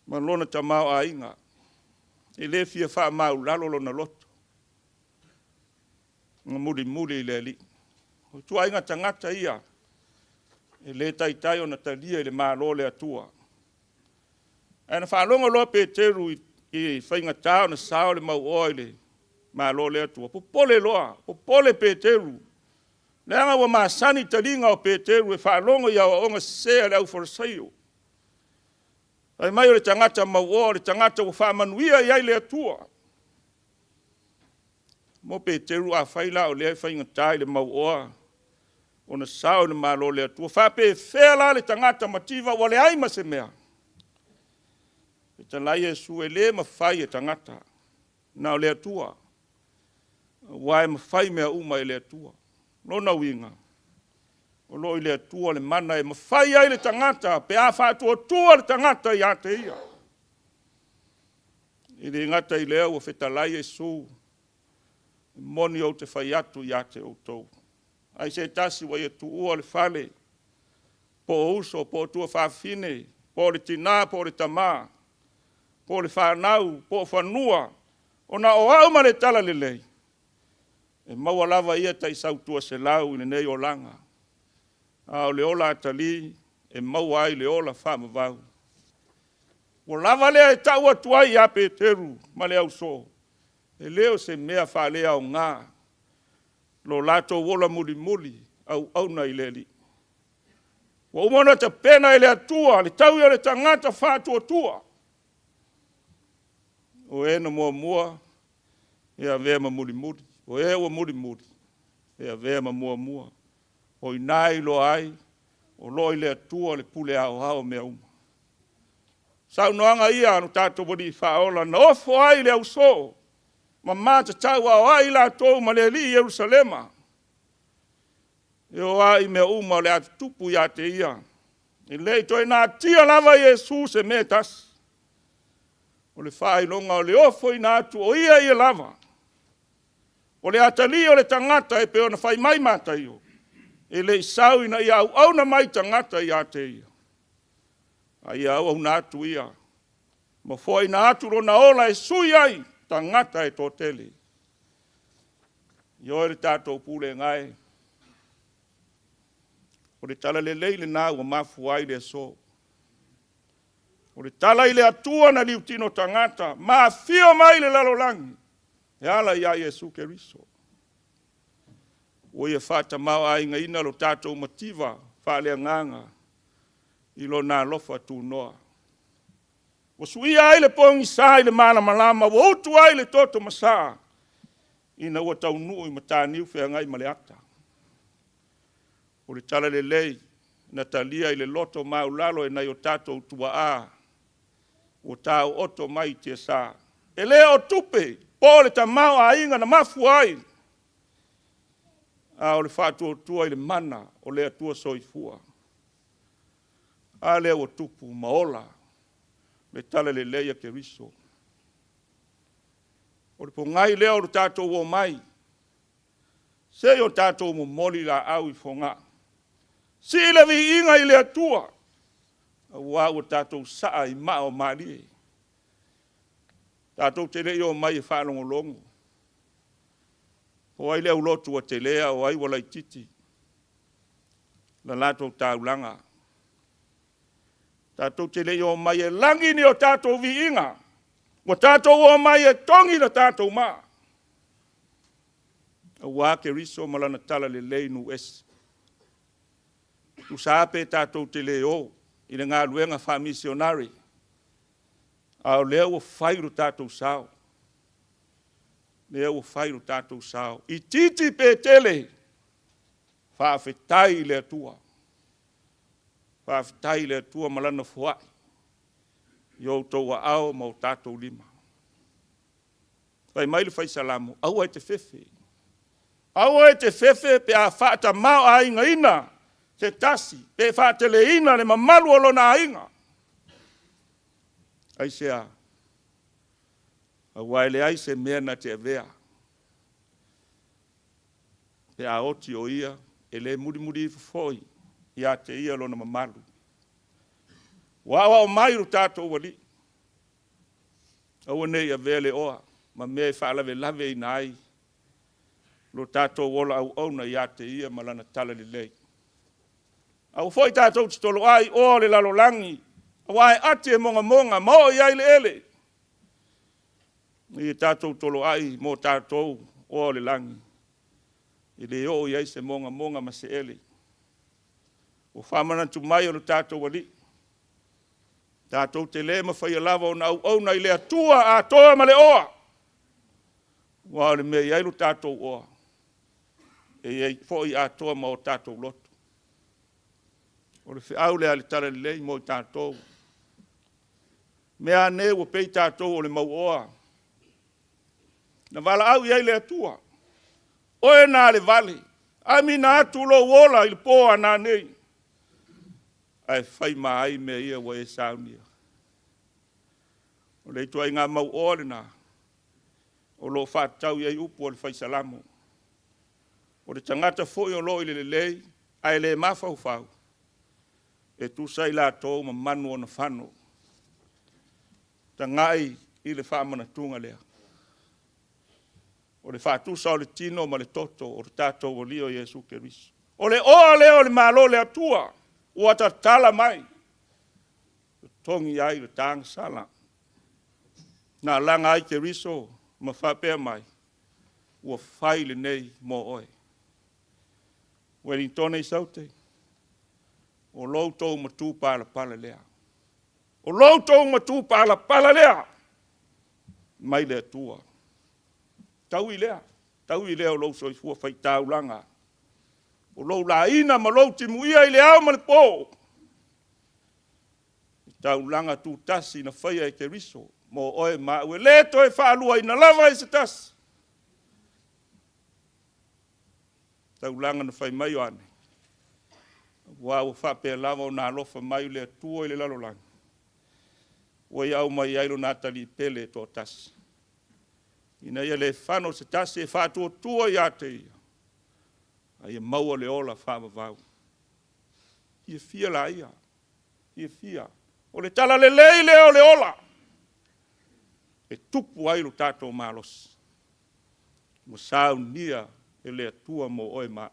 ma lona tamaoaiga. E le fia faamaulalo lona loto na mulimuli i le Alii. O ituaiga tagata ia e le taitai ona talia i le Malo o le Atua. Ae na faalogo loa Peteru i faigata ona sao le mauoa i le Malo o le Atua, popole loa, popole Peteru, leaga ua masani taliga o Peteru e faalogo i aoaoga sese a le aufalesaio. Fai mai o le tagata mauoa, o le tagata ua faamanuia i ai le Atua. Mo Peteru, afai la o lea e faigata i le mauoa ona sao i le Malo o le Atua, faapefea la le tagata mativa ua leai ma se mea? Fetalai Iesu, e le mafai e tagata, na o le Atua, aua e mafai mea uma e le Atua. Lona uiga, o lo o i le Atua le mana e mafai ai le tagata pe a faatuatua le tagata ia te Ia. E le gata i lea ua fetalai Iesu, e moni ou te fai atu ia te outou, ai se tasi ua ia tuua le fale, po o uso, po o tuafafine, po o le tina po o le tama, po o le fanau, po o fanua, ona o au ma le talalelei, e maua lava ia taisau 200 i lenei olaga, a o le ola atalii e maua ai le ola faavavau. Ua lava lea e tau atu ai ia Peteru ma le ausoo, e le o se mea faaleaoga lo latou ola mulimuli auauna i le Alii. Ua uma ona tapena e le Atua le taui o le tagata faatuatua. O e na muamua e avea ma mulimuli, o e ua mulimuli e avea ma muamua. O i ina e iloa ai o lo o i le Atua le pule aoao o mea uma. Saunoaga ia a lo tatou Alii Faaola na ofo ai le ausoo ma matatauaoai i latou ma le Alii i Ierusalema, e oo lava i mea uma o le a tutupu ia te ia. E le i toe natia lava Iesu se mea e tasi, o le faailoga o le ofoina atu o ia ia lava. O le atalii o le tagata e pei ona fai mai Mataio, e le i sau ina ia auauna mai tagata ia te ia, a ia auauna atu ia ma foaina atu lona ola e sui ai tagata e toatele. Ioe le tatou pulega e, o le talalelei lena ua mafua ai le aso. O le tala i le Atua na liutino tagata ma afio mai i le lalolagi e ala ia Iesu Keriso. Ua ia faatamaoaigaina lo tatou mativa faaleagaga i Lona alofa tunoa. Ua suia ai le pogisa i le malamalama, ua utu ai le toto masaa ina ua taunuu i mataniu feagai ma le ata. O le talalelei na talia i le loto maualalo e nai o tatou tuaa ua taooto mai i tiasa. E le o tupe po o le tamaoaiga na mafua ai, a o le faatuatua i le mana o le Atua Soifua. A lea ua tupu ma ola le talalelei a Keriso. O le pogai lea o le tatou omai, se i o tatou momoli laau i Fogaa. Sii le viiga i le Atua, aua ua tatou saa i maa o malie. Tatou te le i omai e faalogologo, po o ai le aulotu ua tele a o ai ua laitiiti la latou taulaga. Tatou te le i omai e lagi ni o tatou viiga, ua tatou omai e togi le tatou maa, aua Keriso ma lana talalelei nuu ese. Tusa lava pe tatou te le o i le galuega faamisionare, a o lea ua fai lo tatou sao, lea ua fai lo tatou sao, itiiti pe tele, faafetai i le Atua. Faafetai i le Atua ma Lana foai i outou aao ma o tatou lima. Fai mai le Fai Salamo, aua e te fefe, aua e te fefe pe a faatamaoaigaina se tasi, pe faateleina le mamalu o lona aiga. Aisea? Aua e leai se mea na te avea pe a oti o ia, e le mulimuli ifo foi ia te ia lona mamalu. Ua aoao mai lo tatou Alii, aua ne i avea le oa ma mea e faalavelaveina ai lo tatou ola auauna ia te ia ma lana talalelei. Aua foi tatou te toloai oa o le lalolagi, aua e ati e mogamoga ma oo i ai le ele. Ia tatou toloai mo tatou oa o le lagi, e le oo i ai se mogamoga ma se ele. Ua faamanatu mai e lo tatou Alii, tatou te le mafaia lava ona auauna i le Atua atoa ma le oa. Aua o le mea e i ai lo tatou oa, e i ai foi atoa ma o tatou loto. O le feau lea a le Talalelei mo i tatou. Mea ane ua pei tatou o le mauoa. Na valaau i ai le Atua, oe na alevale, amina atu lou ola i le po a nanei, ae fai ma ai mea ia ua e saunia. O le ituaiga mauoa lena o lo o faatatau i ai upu a le Fai Salamo. O le tagata foi o lo o i le lelei ae le mafaufau, e tusa i latou ma manu ona fano. Tagai i le faamanatuga lea. O le faatusa o le tino ma le toto o le tatou Alii o Iesu Keriso. O le oa lea o le Malo o le Atua ua tatala mai, totogi ai le tagasala. Na alaga ai Keriso ma faapea mai, ua fai lenei mo oe. Ueligitone i Saute, o lo outou matupalapala lea. O lo outou matupalapala lea mai le Atua. Taui lea, taui lea o lou soifua faitaulaga, o lou laina ma lou timuia i le ao ma le po, i taulaga tutasi na faia e Keriso mo oe ma au, e le toe faaluaina lava e se tasi. Taulaga na fai mai Ioane, aua ua faapea lava ona alofa mai le Atua i le lalolagi, ua ia aumai ai Lona Atalii Pele e toatasi, ina ia le fano se tasi e faatuatua ia te Ia, a ia maua le ola faavavau. Fiafia laia, fiafia. O le talalelei lea o le ola e tupu ai lo tatou malosi, ua saunia e le Atua mo oe ma au,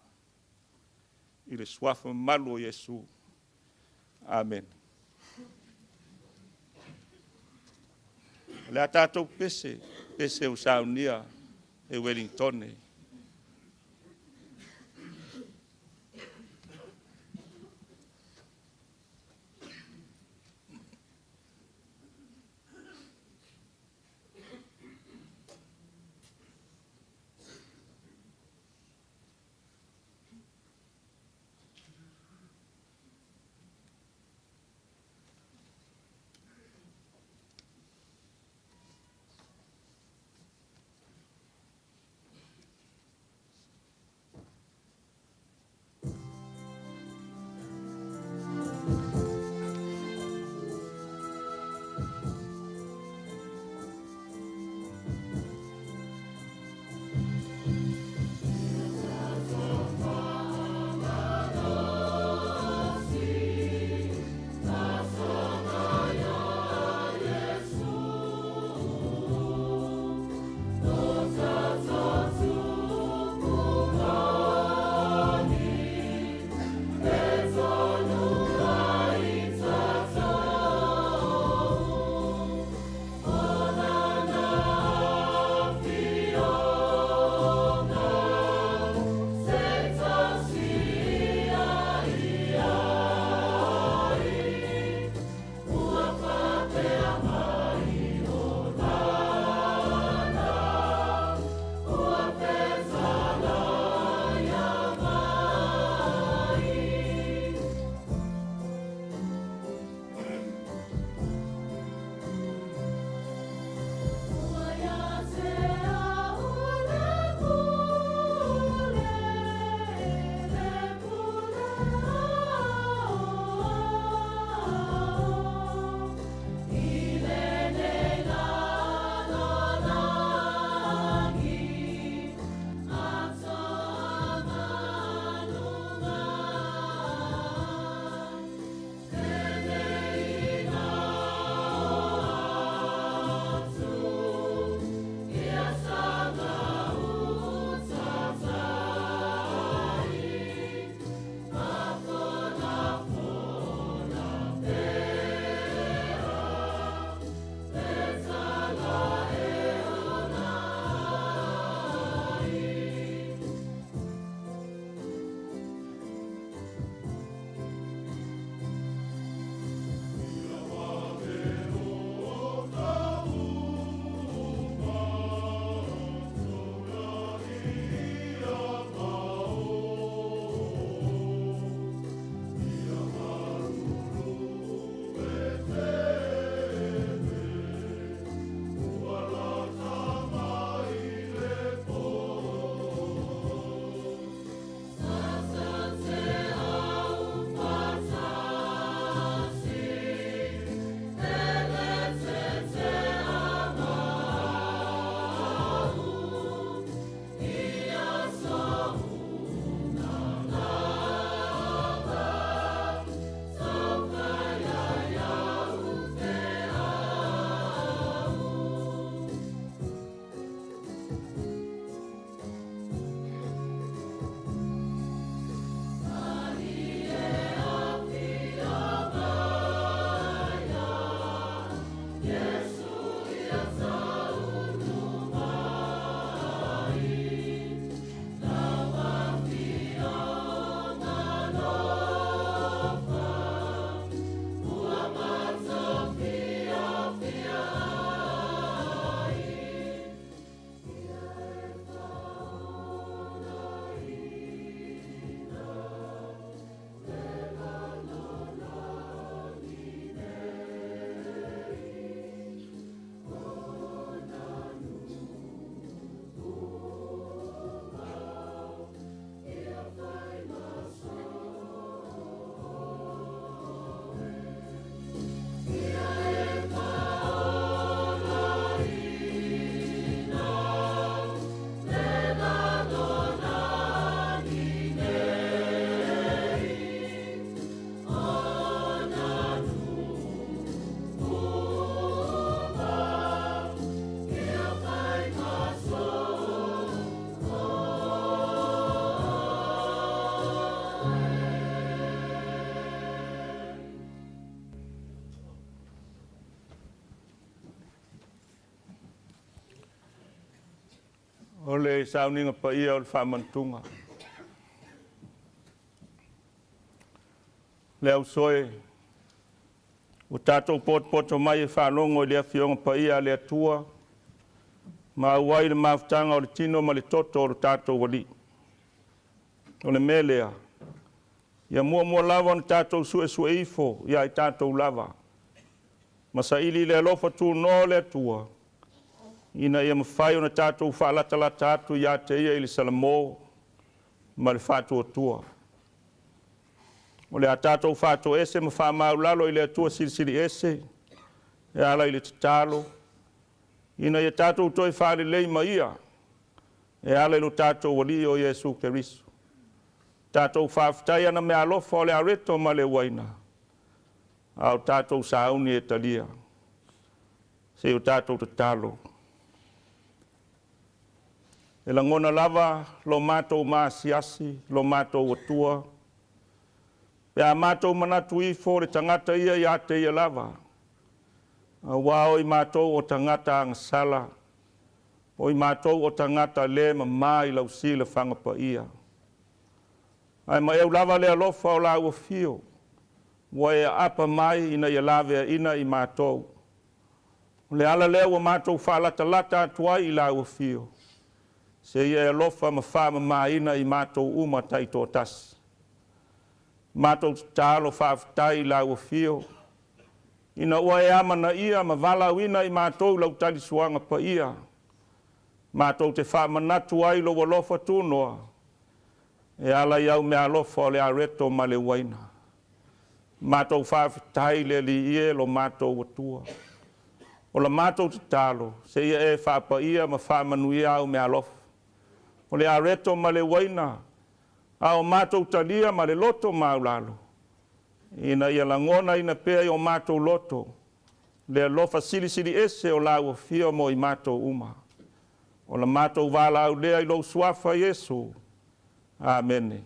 i le suafa mamalu o Iesu. Amene. O le a tatou pese, pese ua saunia e Ueligitone. O le sauniga paia o le faamanatuga. Le ausoe, ua tatou potopoto mai e faalogo i le Afioga Paia a le Atua, ma auai le mafutaga o le Tino ma le Toto o lo tatou Alii. O le mea lea, ia muamua lava ona tatou suesue ifo ia i tatou lava, ma saili le alofa tunoa o le Atua, ina ia mafai ona tatou faalatalata atu ia te Ia i le salamo ma le faatuatua. O le a tatou faatoese ma faamaualalo i le Atua Silisili Ese e ala i le tatalo, ina ia tatou toe faalelei ma Ia e ala i lo tatou Alii o Iesu Keriso. Tatou faafetai i ana meaalofa o le areto ma le uaina, a o tatou sauni e talia. Se i o tatou tatalo. E lagona lava lo matou maasiasi, lo matou Atua, pe a matou manatu ifo o le tagata ia ia te ia lava, aua o i matou o tagata agasala, o i matou o tagata le mama i lau silafaga paia. Ae maeu lava le alofa o lau afio, ua e aapa mai ina ia laveaina i matou. O le ala lea ua matou faalatalata atu ai i lau afio, seia e alofa ma faamamaina i matou uma taitoatasi. Matou tatalo faafetai i lau afio, ina ua e amanaia ma valaauina i matou i lau talisuaga paia, matou te faamanatu ai lou alofa tunoa, e ala i au meaalofa o le areto ma le uaina. Matou faafetai i le Alii e lo matou Atua. O la matou tatalo, seia e faapaia ma faamanuia au meaalofa, o le areto ma le uaina, a o matou talia ma le loto maualalo, ina ia lagonaina pea i o matou loto le alofa silisili ese o lau afio mo i matou uma. O la matou valaau lea i lou suafa Iesu. Amene.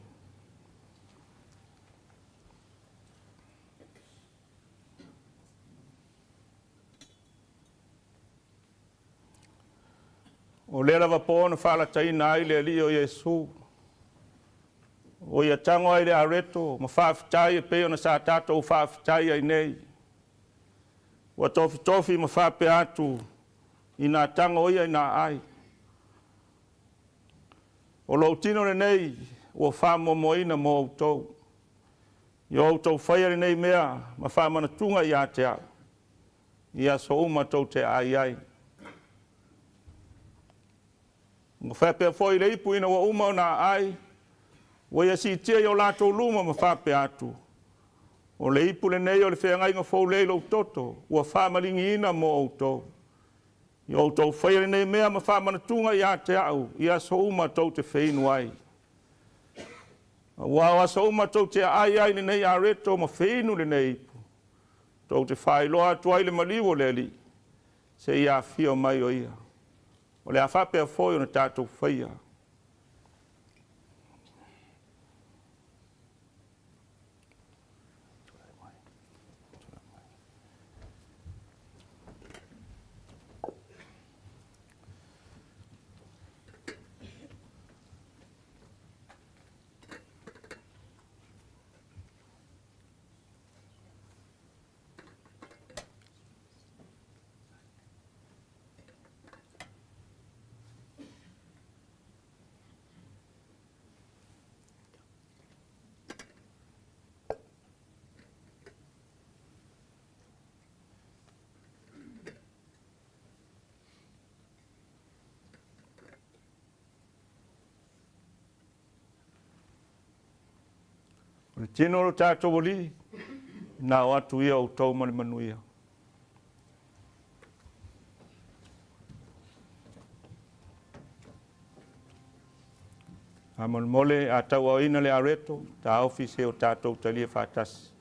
O lea lava po na faalataina ai le Alii o Iesu, ua ia tago ai le areto ma faafetai e pei ona sa tatou faafetai ai nei. Ua tofitofi ma faapea atu ina tago ia ina aai. O lou tino lenei ua faamoamoaina mo outou. Ia outou faia lenei mea ma faamanatuga ia te au, i aso uma tou te aai ai. Ua faapea foi le ipu ina ua uma ona aai, ua ia siitia i o latou luma ma faapea atu, O le ipu lenei o le feagaiga fou lea i lou toto, ua faamaligiina mo outou. Ia outou faia lenei mea ma faamanatuga ia te au i aso uma tou te feinu ai. Aua o aso uma tou te aai ai lenei areto ma feinu lenei ipu, tou te faailoa atu ai le maliu o le Alii, seia afio mai o Ia. O le a faapea foi ona tatou faia. O le tino o lo tatou Alii, na o atu ia outou ma le manuia. Faamolemole a tauaoina le areto, taofi se o tatou talia faatasi.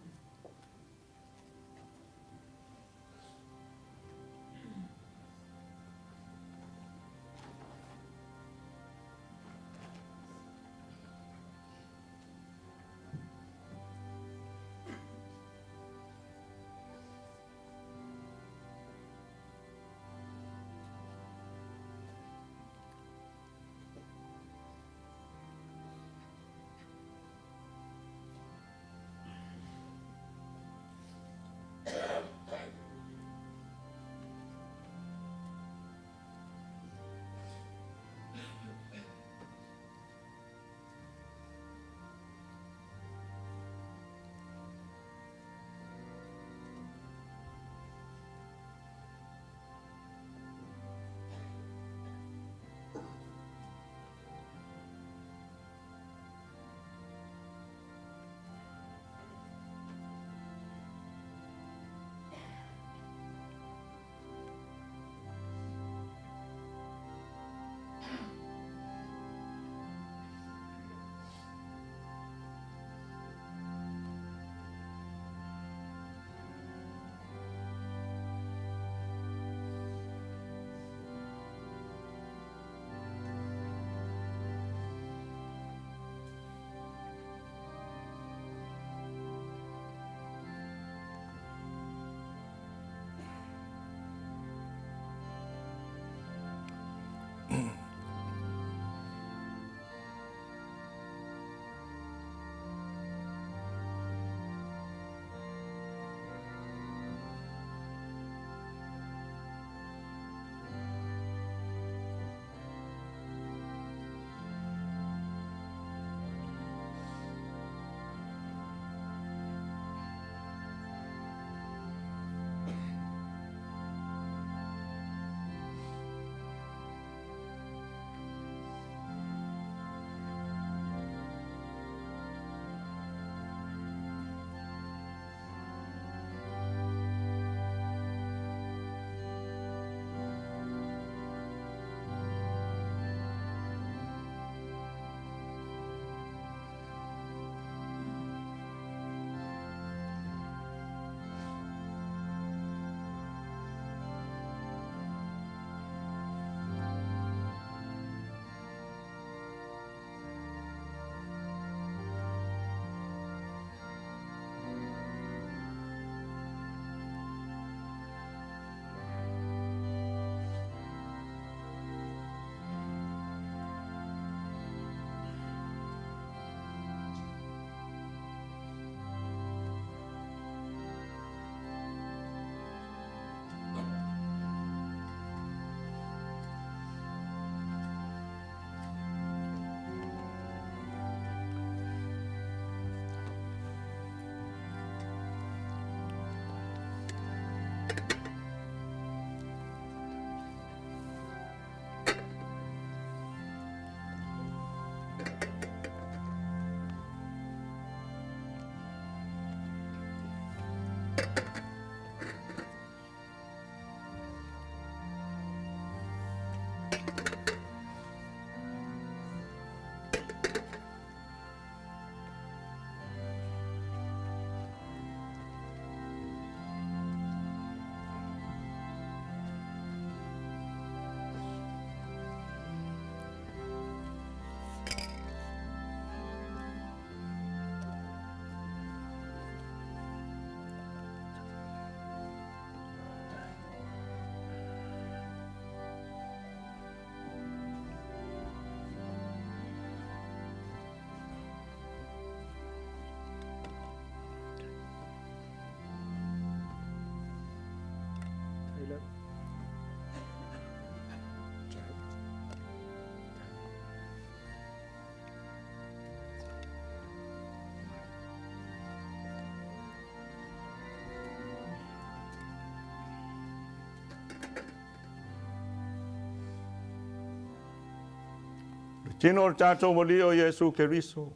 Tino o le tatou Alii o Iesu Keriso,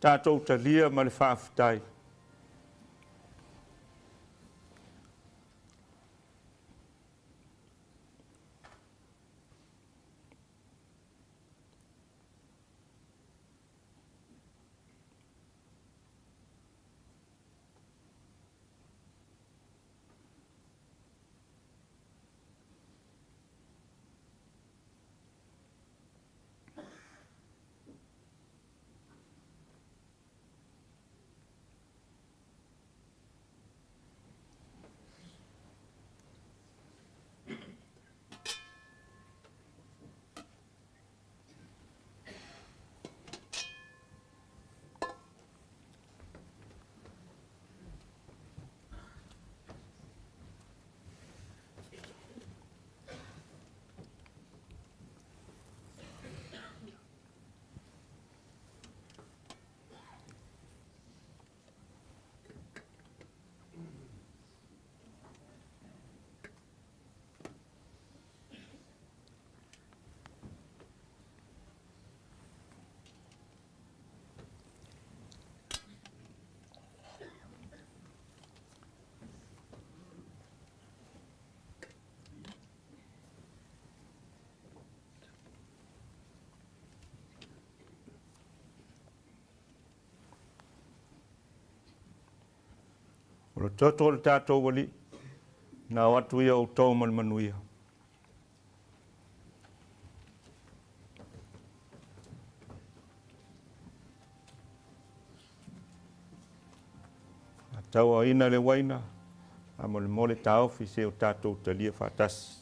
tatou talia ma le faafetai. O le toto o le tatou Alii, na o atu ia outou ma le manuia. A tauaina le uaina, faamolemole taofi se o tatou talia faatasi.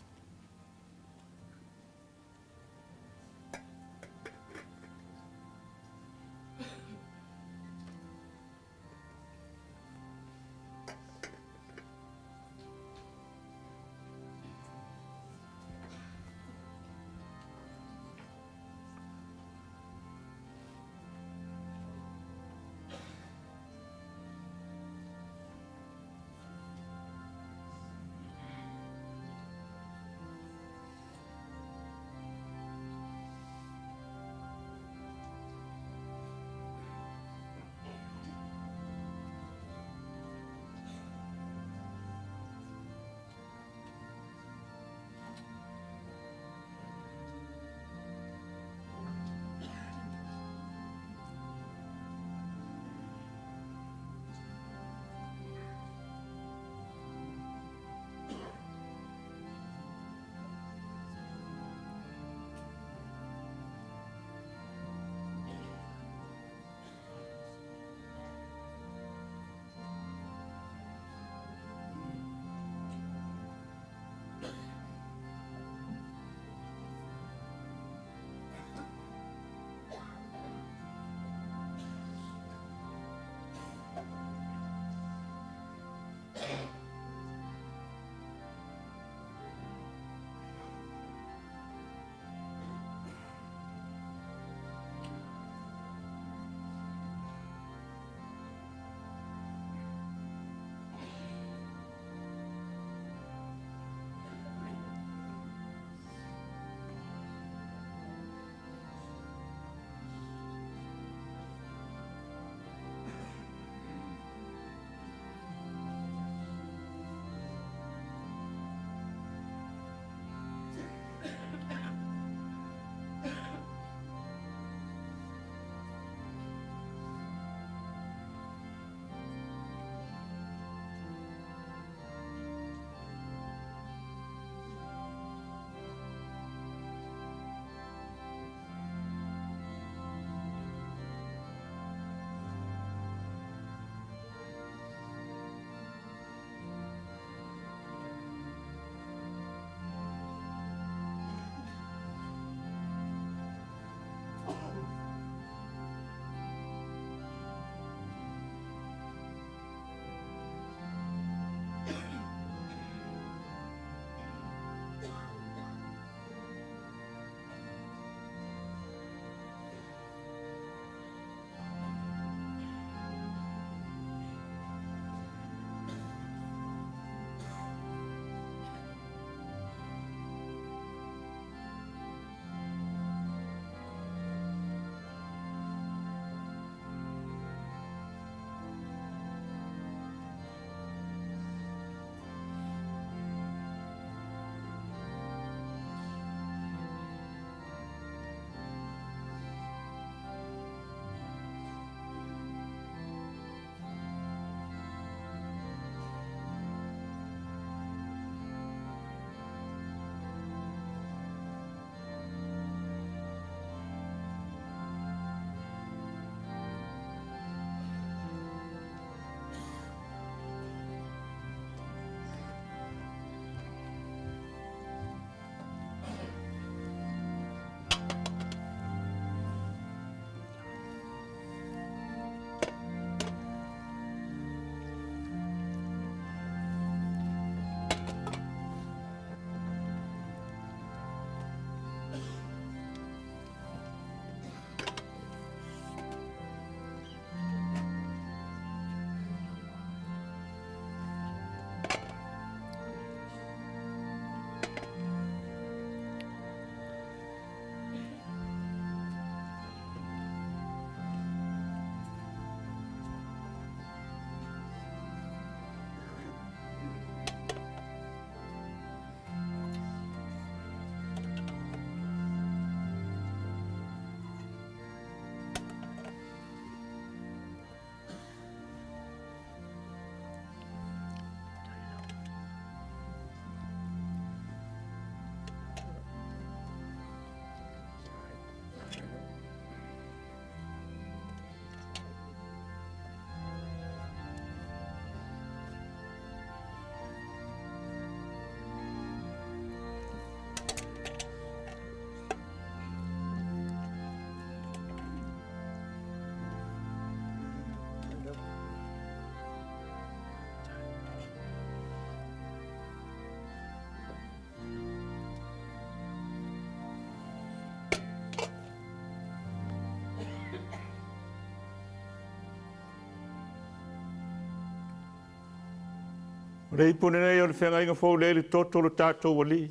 O le ipu lenei o le feagaiga fou lea i le toto o lo tatou Alii,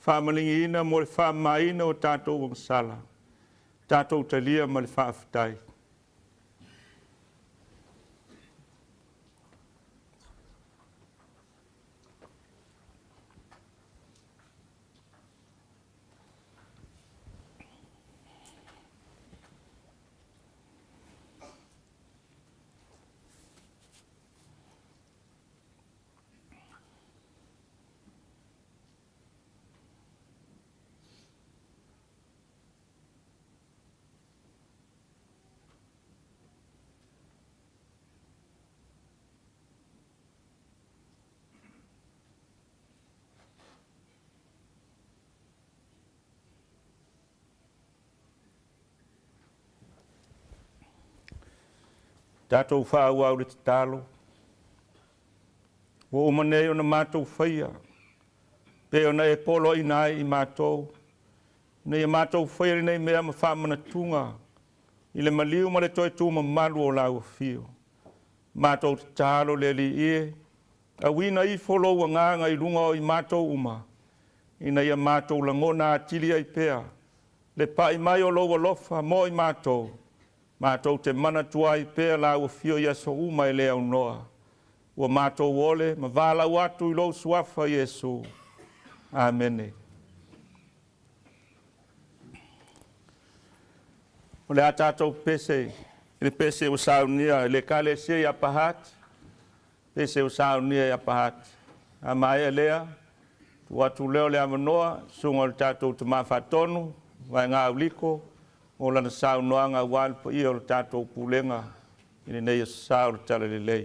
faamaligiina mo le faamamaina o tatou agasala. Tatou talia ma le faafetai. Tatou faaauau le tatalo. Ua uma nei ona matou faia, pei ona e poloaiina ai i matou, ina ia matou faia lenei mea ma faamanatuga i le maliu ma le toe tu mamalu o lau afio. Matou tatalo le Alii e, auina ifo lou agaga i luga o i matou uma, ina ia matou lagona atili ai pea le pai mai o lou alofa mo i matou, matou te manatua ai pea lau afio i aso uma e le aunoa. Ua matou ole ma valaau atu i lou suafa Iesu. Amene. O le a tatou pese i le pese ua saunia e le Ekalesia i Upper Hutt, pese ua saunia i Upper Hutt. A maea lea, tuu atu lea o le avanoa i le susuga o le tatou Tama Faatonu, Vaega Auliko, mo lana saunoaga aua le paia o le tatou Pulega i lenei aso sa o le Talalelei.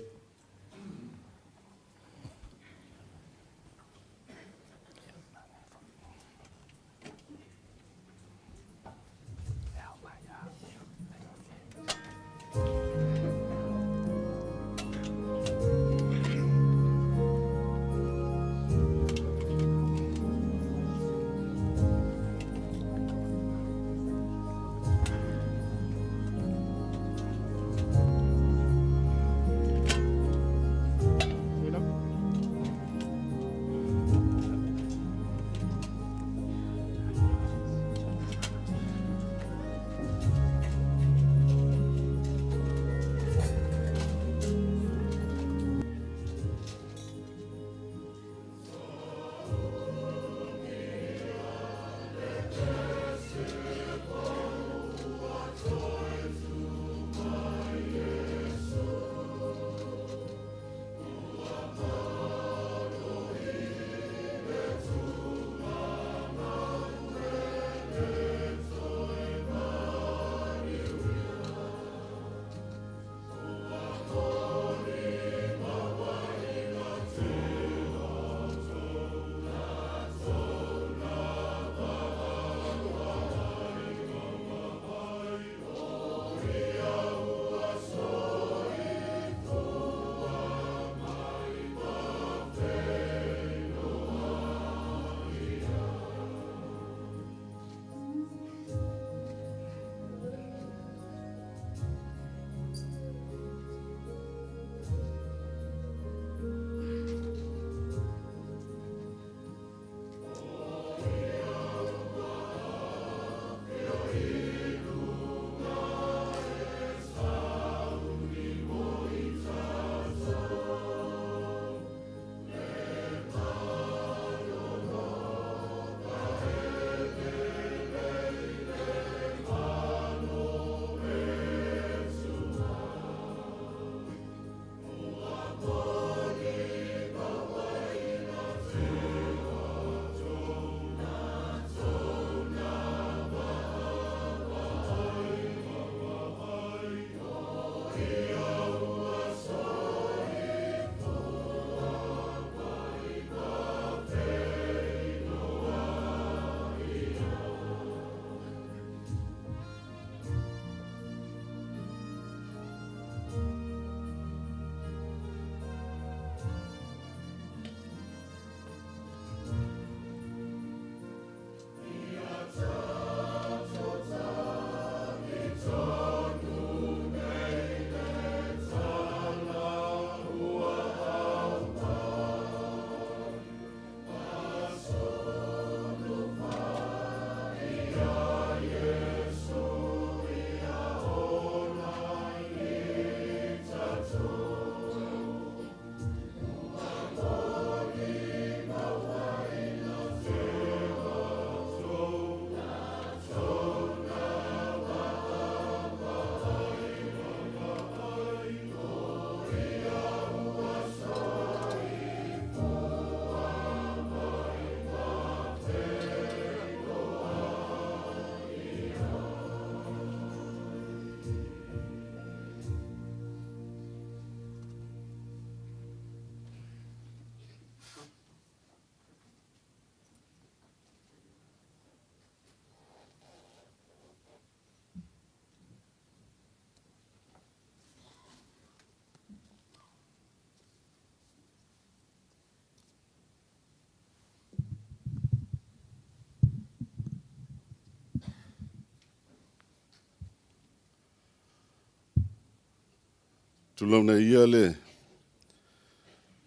Tulouna ia le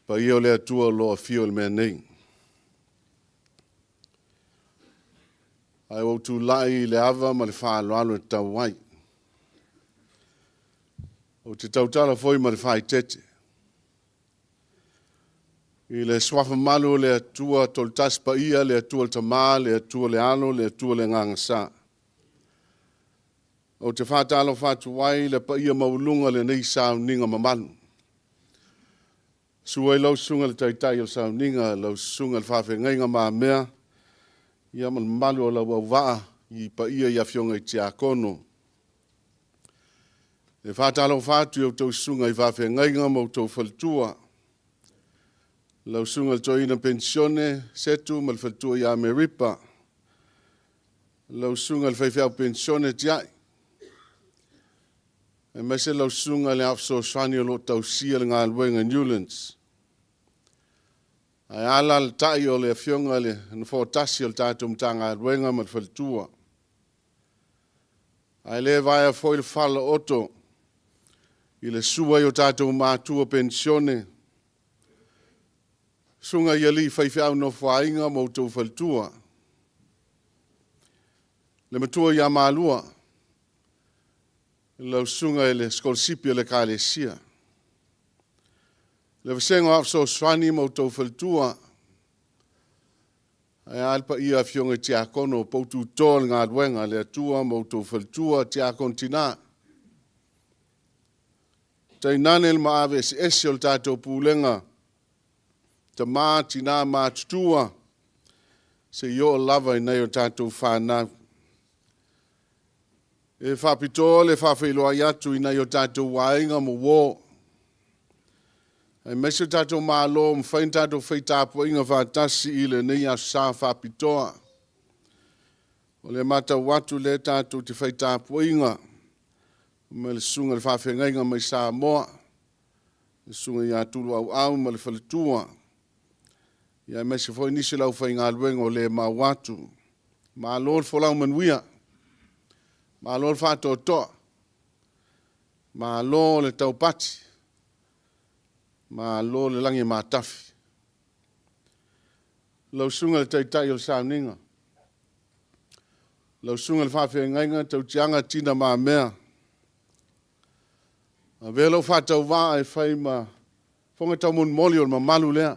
paia o le Atua o lo o afio i le mea nei. Ae ua ou tulai i le ava ma le faaaloalo e tatau ai. Ou te tautala foi ma le faaeteete i le Suafa Malu o le Atua Tolutasi Paia, le Atua le Tama, le Atua le Alo, le Atua le Agaga Sa. Ou te faatalofa atu ai i le paia maualuga o lenei sauniga mamalu. Susu ai lau Susuga i le Taitai o le Sauniga, lau Susuga i le Faafeagaiga Mamea, ia ma le mamalu o lau auvaa i paia i Afioga i Tiakono. E faatalofa atu i a outou susuga i faafeagaiga ma outou faletua, lau Susuga i le Toeaina Penisione Setu ma le faletua ia Meripa, lau Susuga i le Faifeau Penisione Tiai, aemaise lau Susuga i le Ao Fesoasoani o lo o tausia le galuega i Newlands. Ae a alaalatai o le Afioga i le Nofoa tasi o le tatou Matagaluega ma le faletua. Ae le vaea foi le falaooto i le susu ai o tatou matua penisione, susuga i alii faifeau nofoaiga ma outou faletua, le matua ia Malua, lau susuga i le sikolasipi a le Ekalesia, le vasega o Ao Fesoasoani ma outou faletua, ae a le paia o Afioga i Tiakono o poutu toa o le galuega a le Atua ma outou faletua, Tiakono tina, tainane le maave eseese o le tatou Pulega, tama, tina matutua, seia oo lava i nai o tatou fanau. E faapitoa le faafeiloai atu i nai o tatou aiga ma uo, aemaise o le tatou Malo ua mafai ona tatou fai tapuaiga faatasi i lenei Aso Sa faapitoa. O lea e matau atu o lea tatou te fai tapuaiga ma le susuga i le faafeagaiga mai Samoa, le susuga ia Tuluauau ma le faletua, aemaise foi nisi o le aufaigaluega o le mau atu. Malo le folau manuia, malo le faatoatoa, malo le taupati, malo le lagi e matafi. Lau Susuga i le Taitai o le Sauniga, lau Susuga i le Faafeagaiga Tautiaga Tina Mamea, avea lou faatauvaa e fai ma fofoga taumolimoli o le mamalu lea,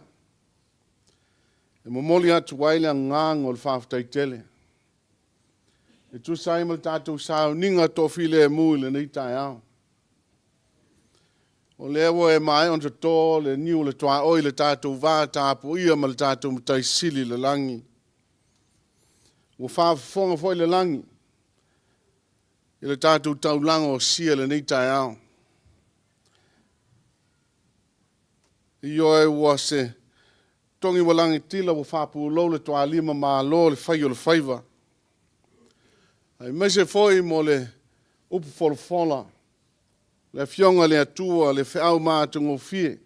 e momoli atu ai le agaga o le faafetai tele e tusa ai ma le tatou sauniga toafilemu i lenei taeao. O lea ua e maea ona toto le niu o le tuaoi i le tatou va tapuia ma le tatou Matai Sili i le lagi. Ua faafofoga foi le lagi i le tatou taulaga osia i lenei taeao. Ioe, ua se togi ua lagatila ua faapulou le tualima, malo le fai o le faiva, aemaise foi mo le upu folafola, le Afioga i le Atua, le feau matagofie,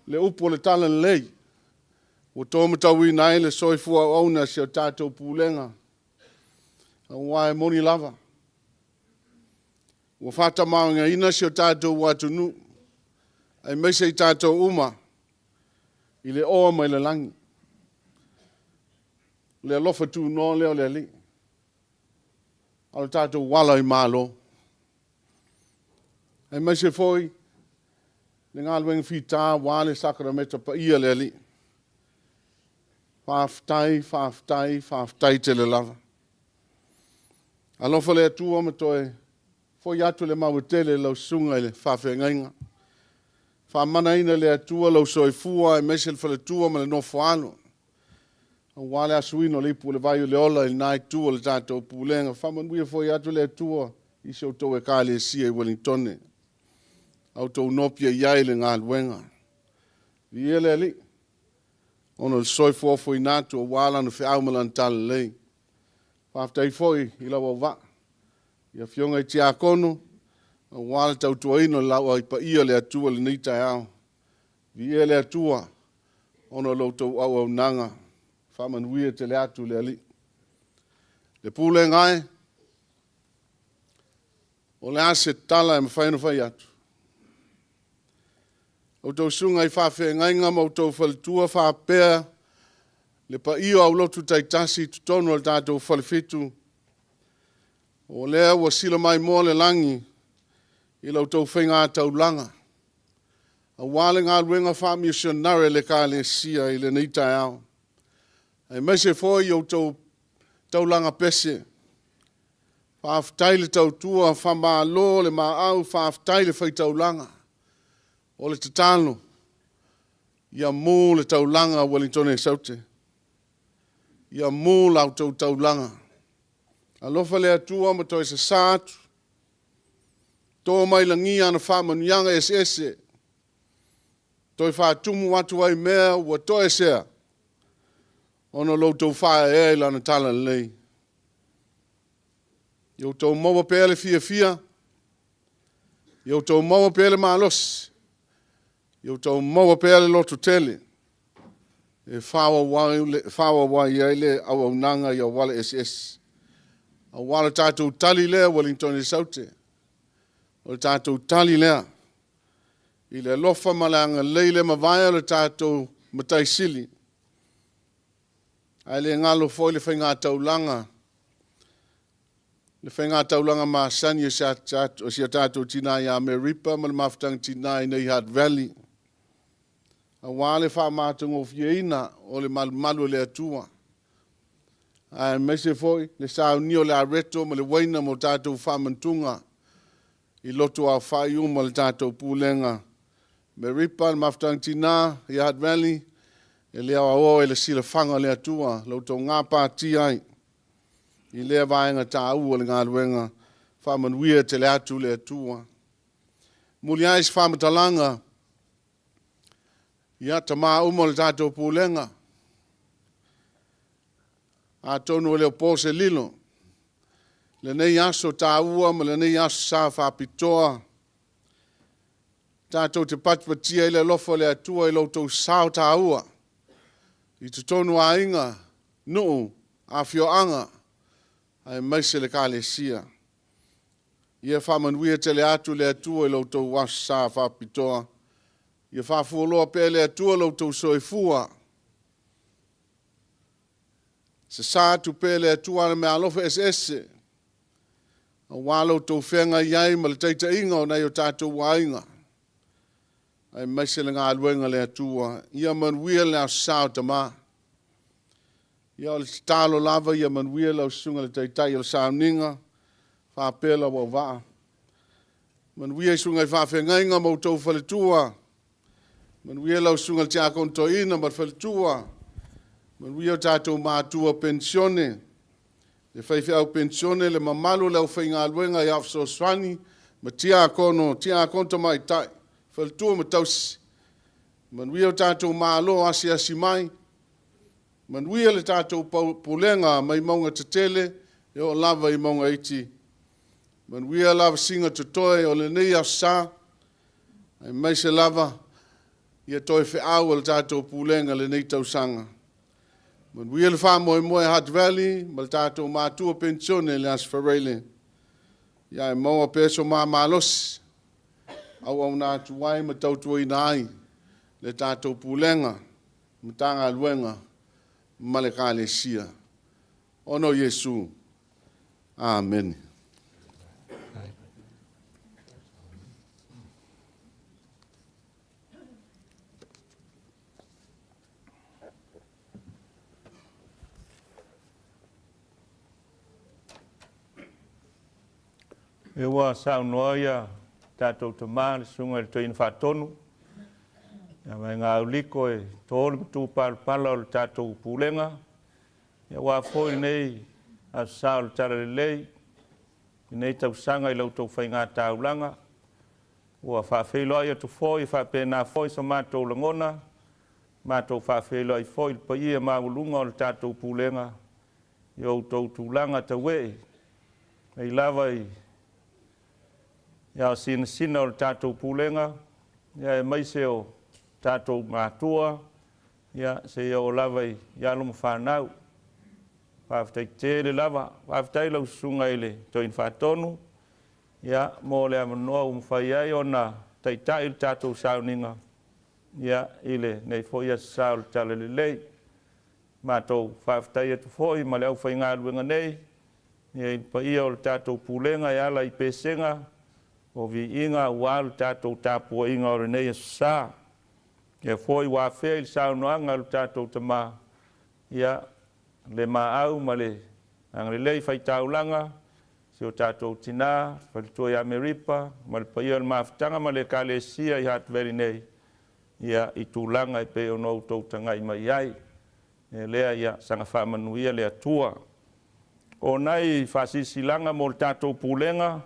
le upu o le Talalelei ua to matauina ai le soifua auauna a si a tatou Pulega, aua e moni lava, ua faatamaoaigaina si o tatou atunuu, aemaise i tatou uma i le oa mai le lagi. O le alofa tunoa lea o le Alii, a o le tatou ala i malo. Aemaise foi le galuega fita aua le sakaramaka paia a le Alii. Faafetai, faafetai, faafetai tele lava. Alofa le Atua ma toe foi atu le maua tele i lau susuga i le faafeagaiga. Faamanaina e le Atua lou soifua aemaise le faletua ma le nofo-a-alo, aua le asuina o le ipu o le vai o le ola i lena itu o le tatou Pulega. Faamanuia foi atu le Atua i si a outou Ekalesia i Ueligitone, a outou nopiai ai i le galuega. Viia le Alii ona o le soifua ofoina atu aua Lana feau ma Lana talalelei. Faafetai foi i lau auvaa, i afioga i Tiakono, aua le tautuaina o le Laau Paia a le Atua i lenei taeao. Viia le Atua ona o la outou auaunaga. Faamanuia tele atu le Alii. Le pulega e, O le a se tala e mafai ona fai atu? Outou susuga i faafeagaiga ma outou faletua faapea le paia o aulotu taitasi i totonu o le tatou Falefitu, o lea ua sila maimoa le lagi i la outou faigataulaga, aua le galuega faamisionare a le Ekalesia i lenei taeao, aemaise foi i outou taulaga pese. Faafetai le tautua, faamalo le maau, faafetai le fai taulaga. O le tatalo, ia mu le taulaga a Ueligitone Saute, ia mu la outou taulaga. Alofa le Atua ma toe sasa atu, to mai lagi ana faamanuiaga eseese, toe faatumu atu ai mea ua toesea, ona o lo outou faaeaea i Lana Talalelei. Ia outou maua pea le fiafia, ia outou maua pea le malosi, ia outou maua pea le lototele e faaauau ai le auaunaga i auala eseese. Aua o le tatou tali lea Ueligitone Saute, o le tatou tali lea i le alofa ma le agalelei le mavae o le tatou Matai Sili. Ae le galo foi le faigataulaga, le faigataulaga masani a si a tatou tina ia Mary Ripa ma le mafutaga tina i inei i Hart Valley, aua le faamatagofieina o le malumalu o le Atua, aemaise foi le saunia o le areto ma le uaina mo tatou faamantuga i loto aofai uma o le tatou pulega. Mary Ripa, le mafutaga tina i Hart Valley, e le aoao e le silafaga a le Atua lo outou gapatia ai i lea vaega taua o le galuega. Faamanuia tele atu le Atua. Muliai se faamatalaga, ia, tama uma o le tatou pulega, atonu e le o po se lilo, lenei aso taua ma lenei aso sa faapitoa, tatou te patipatia ai le alofa o le Atua i lo outou sao taua i totonu o aiga, nuu, afioaga, aemaise le Ekalesia. Ia faamanuia tele atu le Atua i lo outou aso sa faapitoa. Ia faafualoa pea e le Atua lo outou soifua. Sasa atu pea e le Atua ana meaalofa eseese aua lo outou feagai ai ma le taitaiga o nai o tatou aiga, aemaise le galuega a le Atua. Ia manuia le aso sa o tama. Ia o le tatalo lava ia manuia lau susuga i le Taitai o le sauniga faapea lau auvaa. Manuia susuga i faafeagaiga ma outou faletua. Manuia lau susuga i le Tiakono Toeaina ma le faletua. Manuia o tatou matua penisione, le faifeau penisione, le mamalu o le aufaigaluega i ao fesoasoani ma tiakono, tiakono tamaitai, faletua ma tausi. Manuia lo tatou Malo asiasi mai, manuia le tatou Pulega mai mauga tetele e oo lava i mauga iti. Manuia lavasiga totoe o lenei aso sa, aemaise lava ia toe feau a le tatou Pulega i lenei tausaga. Manuia le faamoemoe a Hart Valley ma le tatou matua penisione i le Aso Faraile, ae maua pea so ma malosi e auauna atu ai ma tautuaina ai le tatou Pulega, Matagaluega ma le Ekalesia. Ona o Iesu. Amene. Lea ua saunoa ia tatou tama le susuga i le Toeaina Faatonu ia Vaega Auliko e to le matupalapala o le tatou Pulega aua foi lenei Aso Sa o le Talalelei, lenei tausaga i la outou faigataulaga. Ua faafeiloai atu foi e faapena foi so matou lagona, matou faafeiloai foi i le paia maualuga o le tatou Pulega i o outou tulaga tauee mai lava i ao sinasina o le tatou Pulega, aemaise o tatou matua, seia oo lava i alo ma fanau. Faafetai tele lava. Faafetai i lau Susuga i le Toeaina Faatonu. ia, mo le avanoa ua mafai ai ona taitai le tatou sauniga, ia, i lenei foi Aso Sa o le Talalelei. Matou faafetai atu foi ma le aufaigaluega nei, ia, i le paia o le tatou Pulega e ala i Pesega o Viiga aua le tatou tapuaiga o lenei Aso Sa. Lea foi ua afea i le saunoaga a lo tatou Tama, ia, le maau ma le agalelei faitaulaga, si o tatou tina, le faletua ia Meripa, ma le paia o le mafutaga ma le Ekalesia i Hutt Valley nei, ia, i tulaga e pei ona outou tagai mai ai. E lea, ia saga faamanuia le Atua. O nai faasilasilaga mo le tatou Pulega,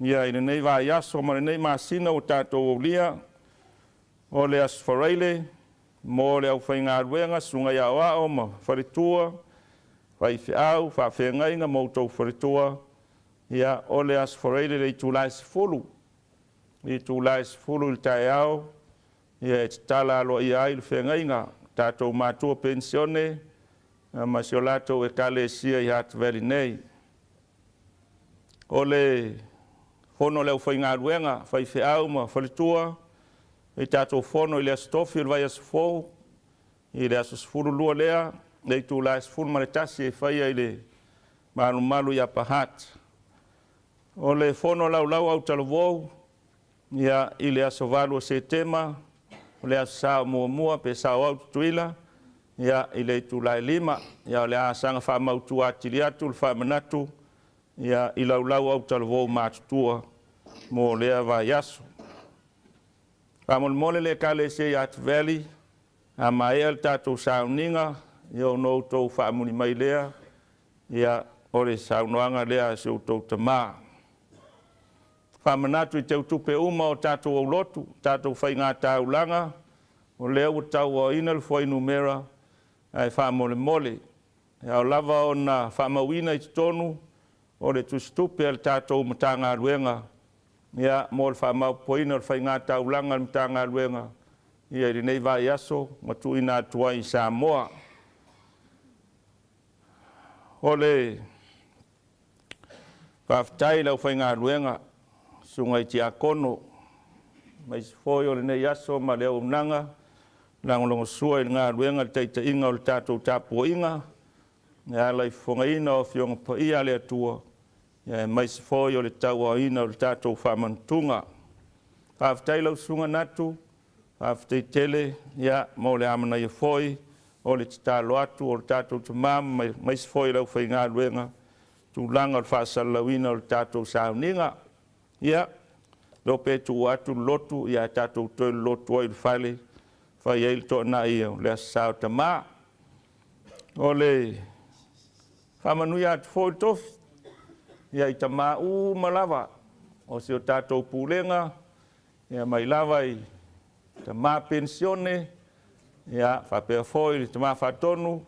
ia, i lenei vaiaso ma lenei masina ua tatou aulia, o le Aso Faraile mo le aufaigaluega, susuga i aoao ma faletua, faifeau, faafeagaiga ma outou faletua, ia, o le Aso Faraile i le itula e 10, i le itula e 10 i le taeao, ia, e tatala aloaia ai le feagaiga a tatou matua penisione ma si o latou Ekalesia i Hutt Valley nei. O le fono a le aufaigaluega, faifeau ma faletua, e tatou fono i le Aso Tofi o le vaiaso fou, i le aso 12 lea, le itula e 11 e faia i le malumalu i Upper Hutt. O le fono laulau autalavou, ia, i le aso 8 o Setema, o le aso Sa o muamua pe sao au Tutuila, ia, i le itula e 5. Ia, o le a saga faamautu atili atu le faamanatu, ia, i laulau autalavou matutua mo lea vaiaso. Faamolemole le Ekalesia i Hutt Valley, a maea le tatou sauniga, ia ona outou faamuli mai lea, ia, o le saunoaga lea a si outou tama. Faamanatu i teutupe uma o tatou aulotu, tatou faigataulaga, o lea ua tauaoina le fuainumera, ae faamolemole, e ao lava ona faamauina i totonu o le tusitupe a le tatou Matagaluega, ia, mo le faamaopoopoina o le faigataulaga a le Matagaluega, ia, i lenei vaiaso ma tuuina atu ai i Samoa. O le faafetai i le aufaigaluega, susuga i tiakono, aemaise foi o lenei aso ma le auaunaga lagolagosua i le galuega i le taitaiga o le tatou tapuaiga e ala i fofogaina o Afioga Paia a le Atua, aemaise foi o le tauaoina o le tatou faamanatuga. Faafetai i lau Susuga Natu, faafetai tele, ia, mo le amanaia foi o le tatalo atu o le tatou tama aemaise foi o le aufaigaluega i tulaga o le faasalalauina o le tatou sauniga. Ia, le iloa pe tuua atu le lotu, ae tatou toe lolotu ai i le fale e fai ai le toanai o le Aso Sa o Tama. O le faamanuia atu foi le tofi, ia, i tama uma lava o si o tatou Pulega, ia, mai lava i tama penisione, ia, faapea foi le tama faatonu,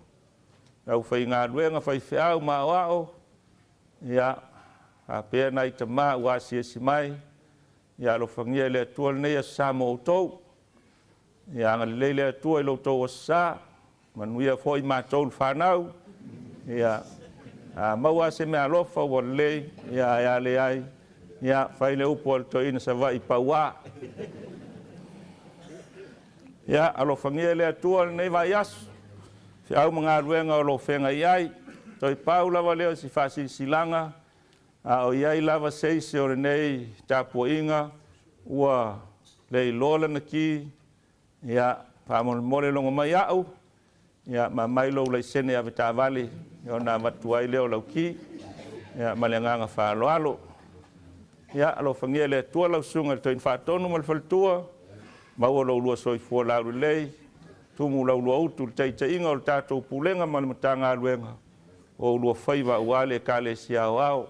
le aufaigaluega faifeau ma aoao, ia, faapea nai tama ua asiasi mai, ia alofagia e le Atua lenei Aso Sa mo outou. Ia agalelei le Atua i lo outou Aso Sa, manuia foi matou le fanau. Ia, a maua se meaalofa ua lelei, ia, ae a leai, ia, fai le upu a le toeaina Savaii, paua. Ia, alofagia e le Atua lenei vaiaso, feau ma galuega o lo o feagai ai. Toe pau lava lea o si faasilasilaga, a o i ai lava se isi o lenei tapuaiga ua le iloa lana ki, ia, faamolemole logo mai au, ia, ma aumai lou laisene avetaavale ona avatu ai lea o lau ki, ia, ma le agaga faaaloalo. Ia, alofagia e le Atua lau susuga i le Toeaina Faatonu ma le faletua, maua lo oulua soifua laulelei, tumu la oulua utu i le taitaiga o le tatou Pulega ma le Matagaluega, o oulua faiva aua le Ekalesia Aoao.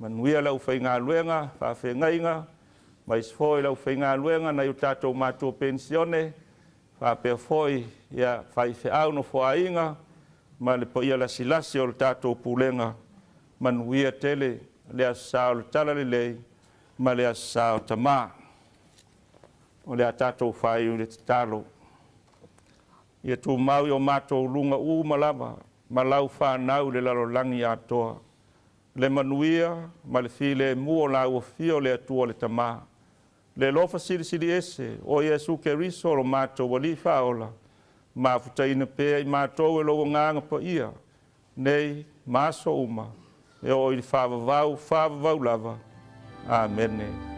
Manuia le aufaigaluega, faafeagaiga, aemaise foi le aufaigaluega, nai o tatou matua penisione, faapea foi, ia, faifeau nofoaiga ma le paia lasilasi o le tatou Pulega. Manuia tele le Aso Sa o le Talalelei ma le Aso Sa o Tama. O le a tatou faaiu i le tatalo. Ia tumau i o matou luga uma lava ma lau fanau i le lalolagi atoa. Le manuia ma le filemu o Lau Afio le Atua le Tama, le alofa silisili ese o Iesu Keriso lo matou Alii Faaola, mafutaina pea i matou e Lou Agaga Paia, nei ma aso uma, e oo i le faavavau faavavau lava. Amene.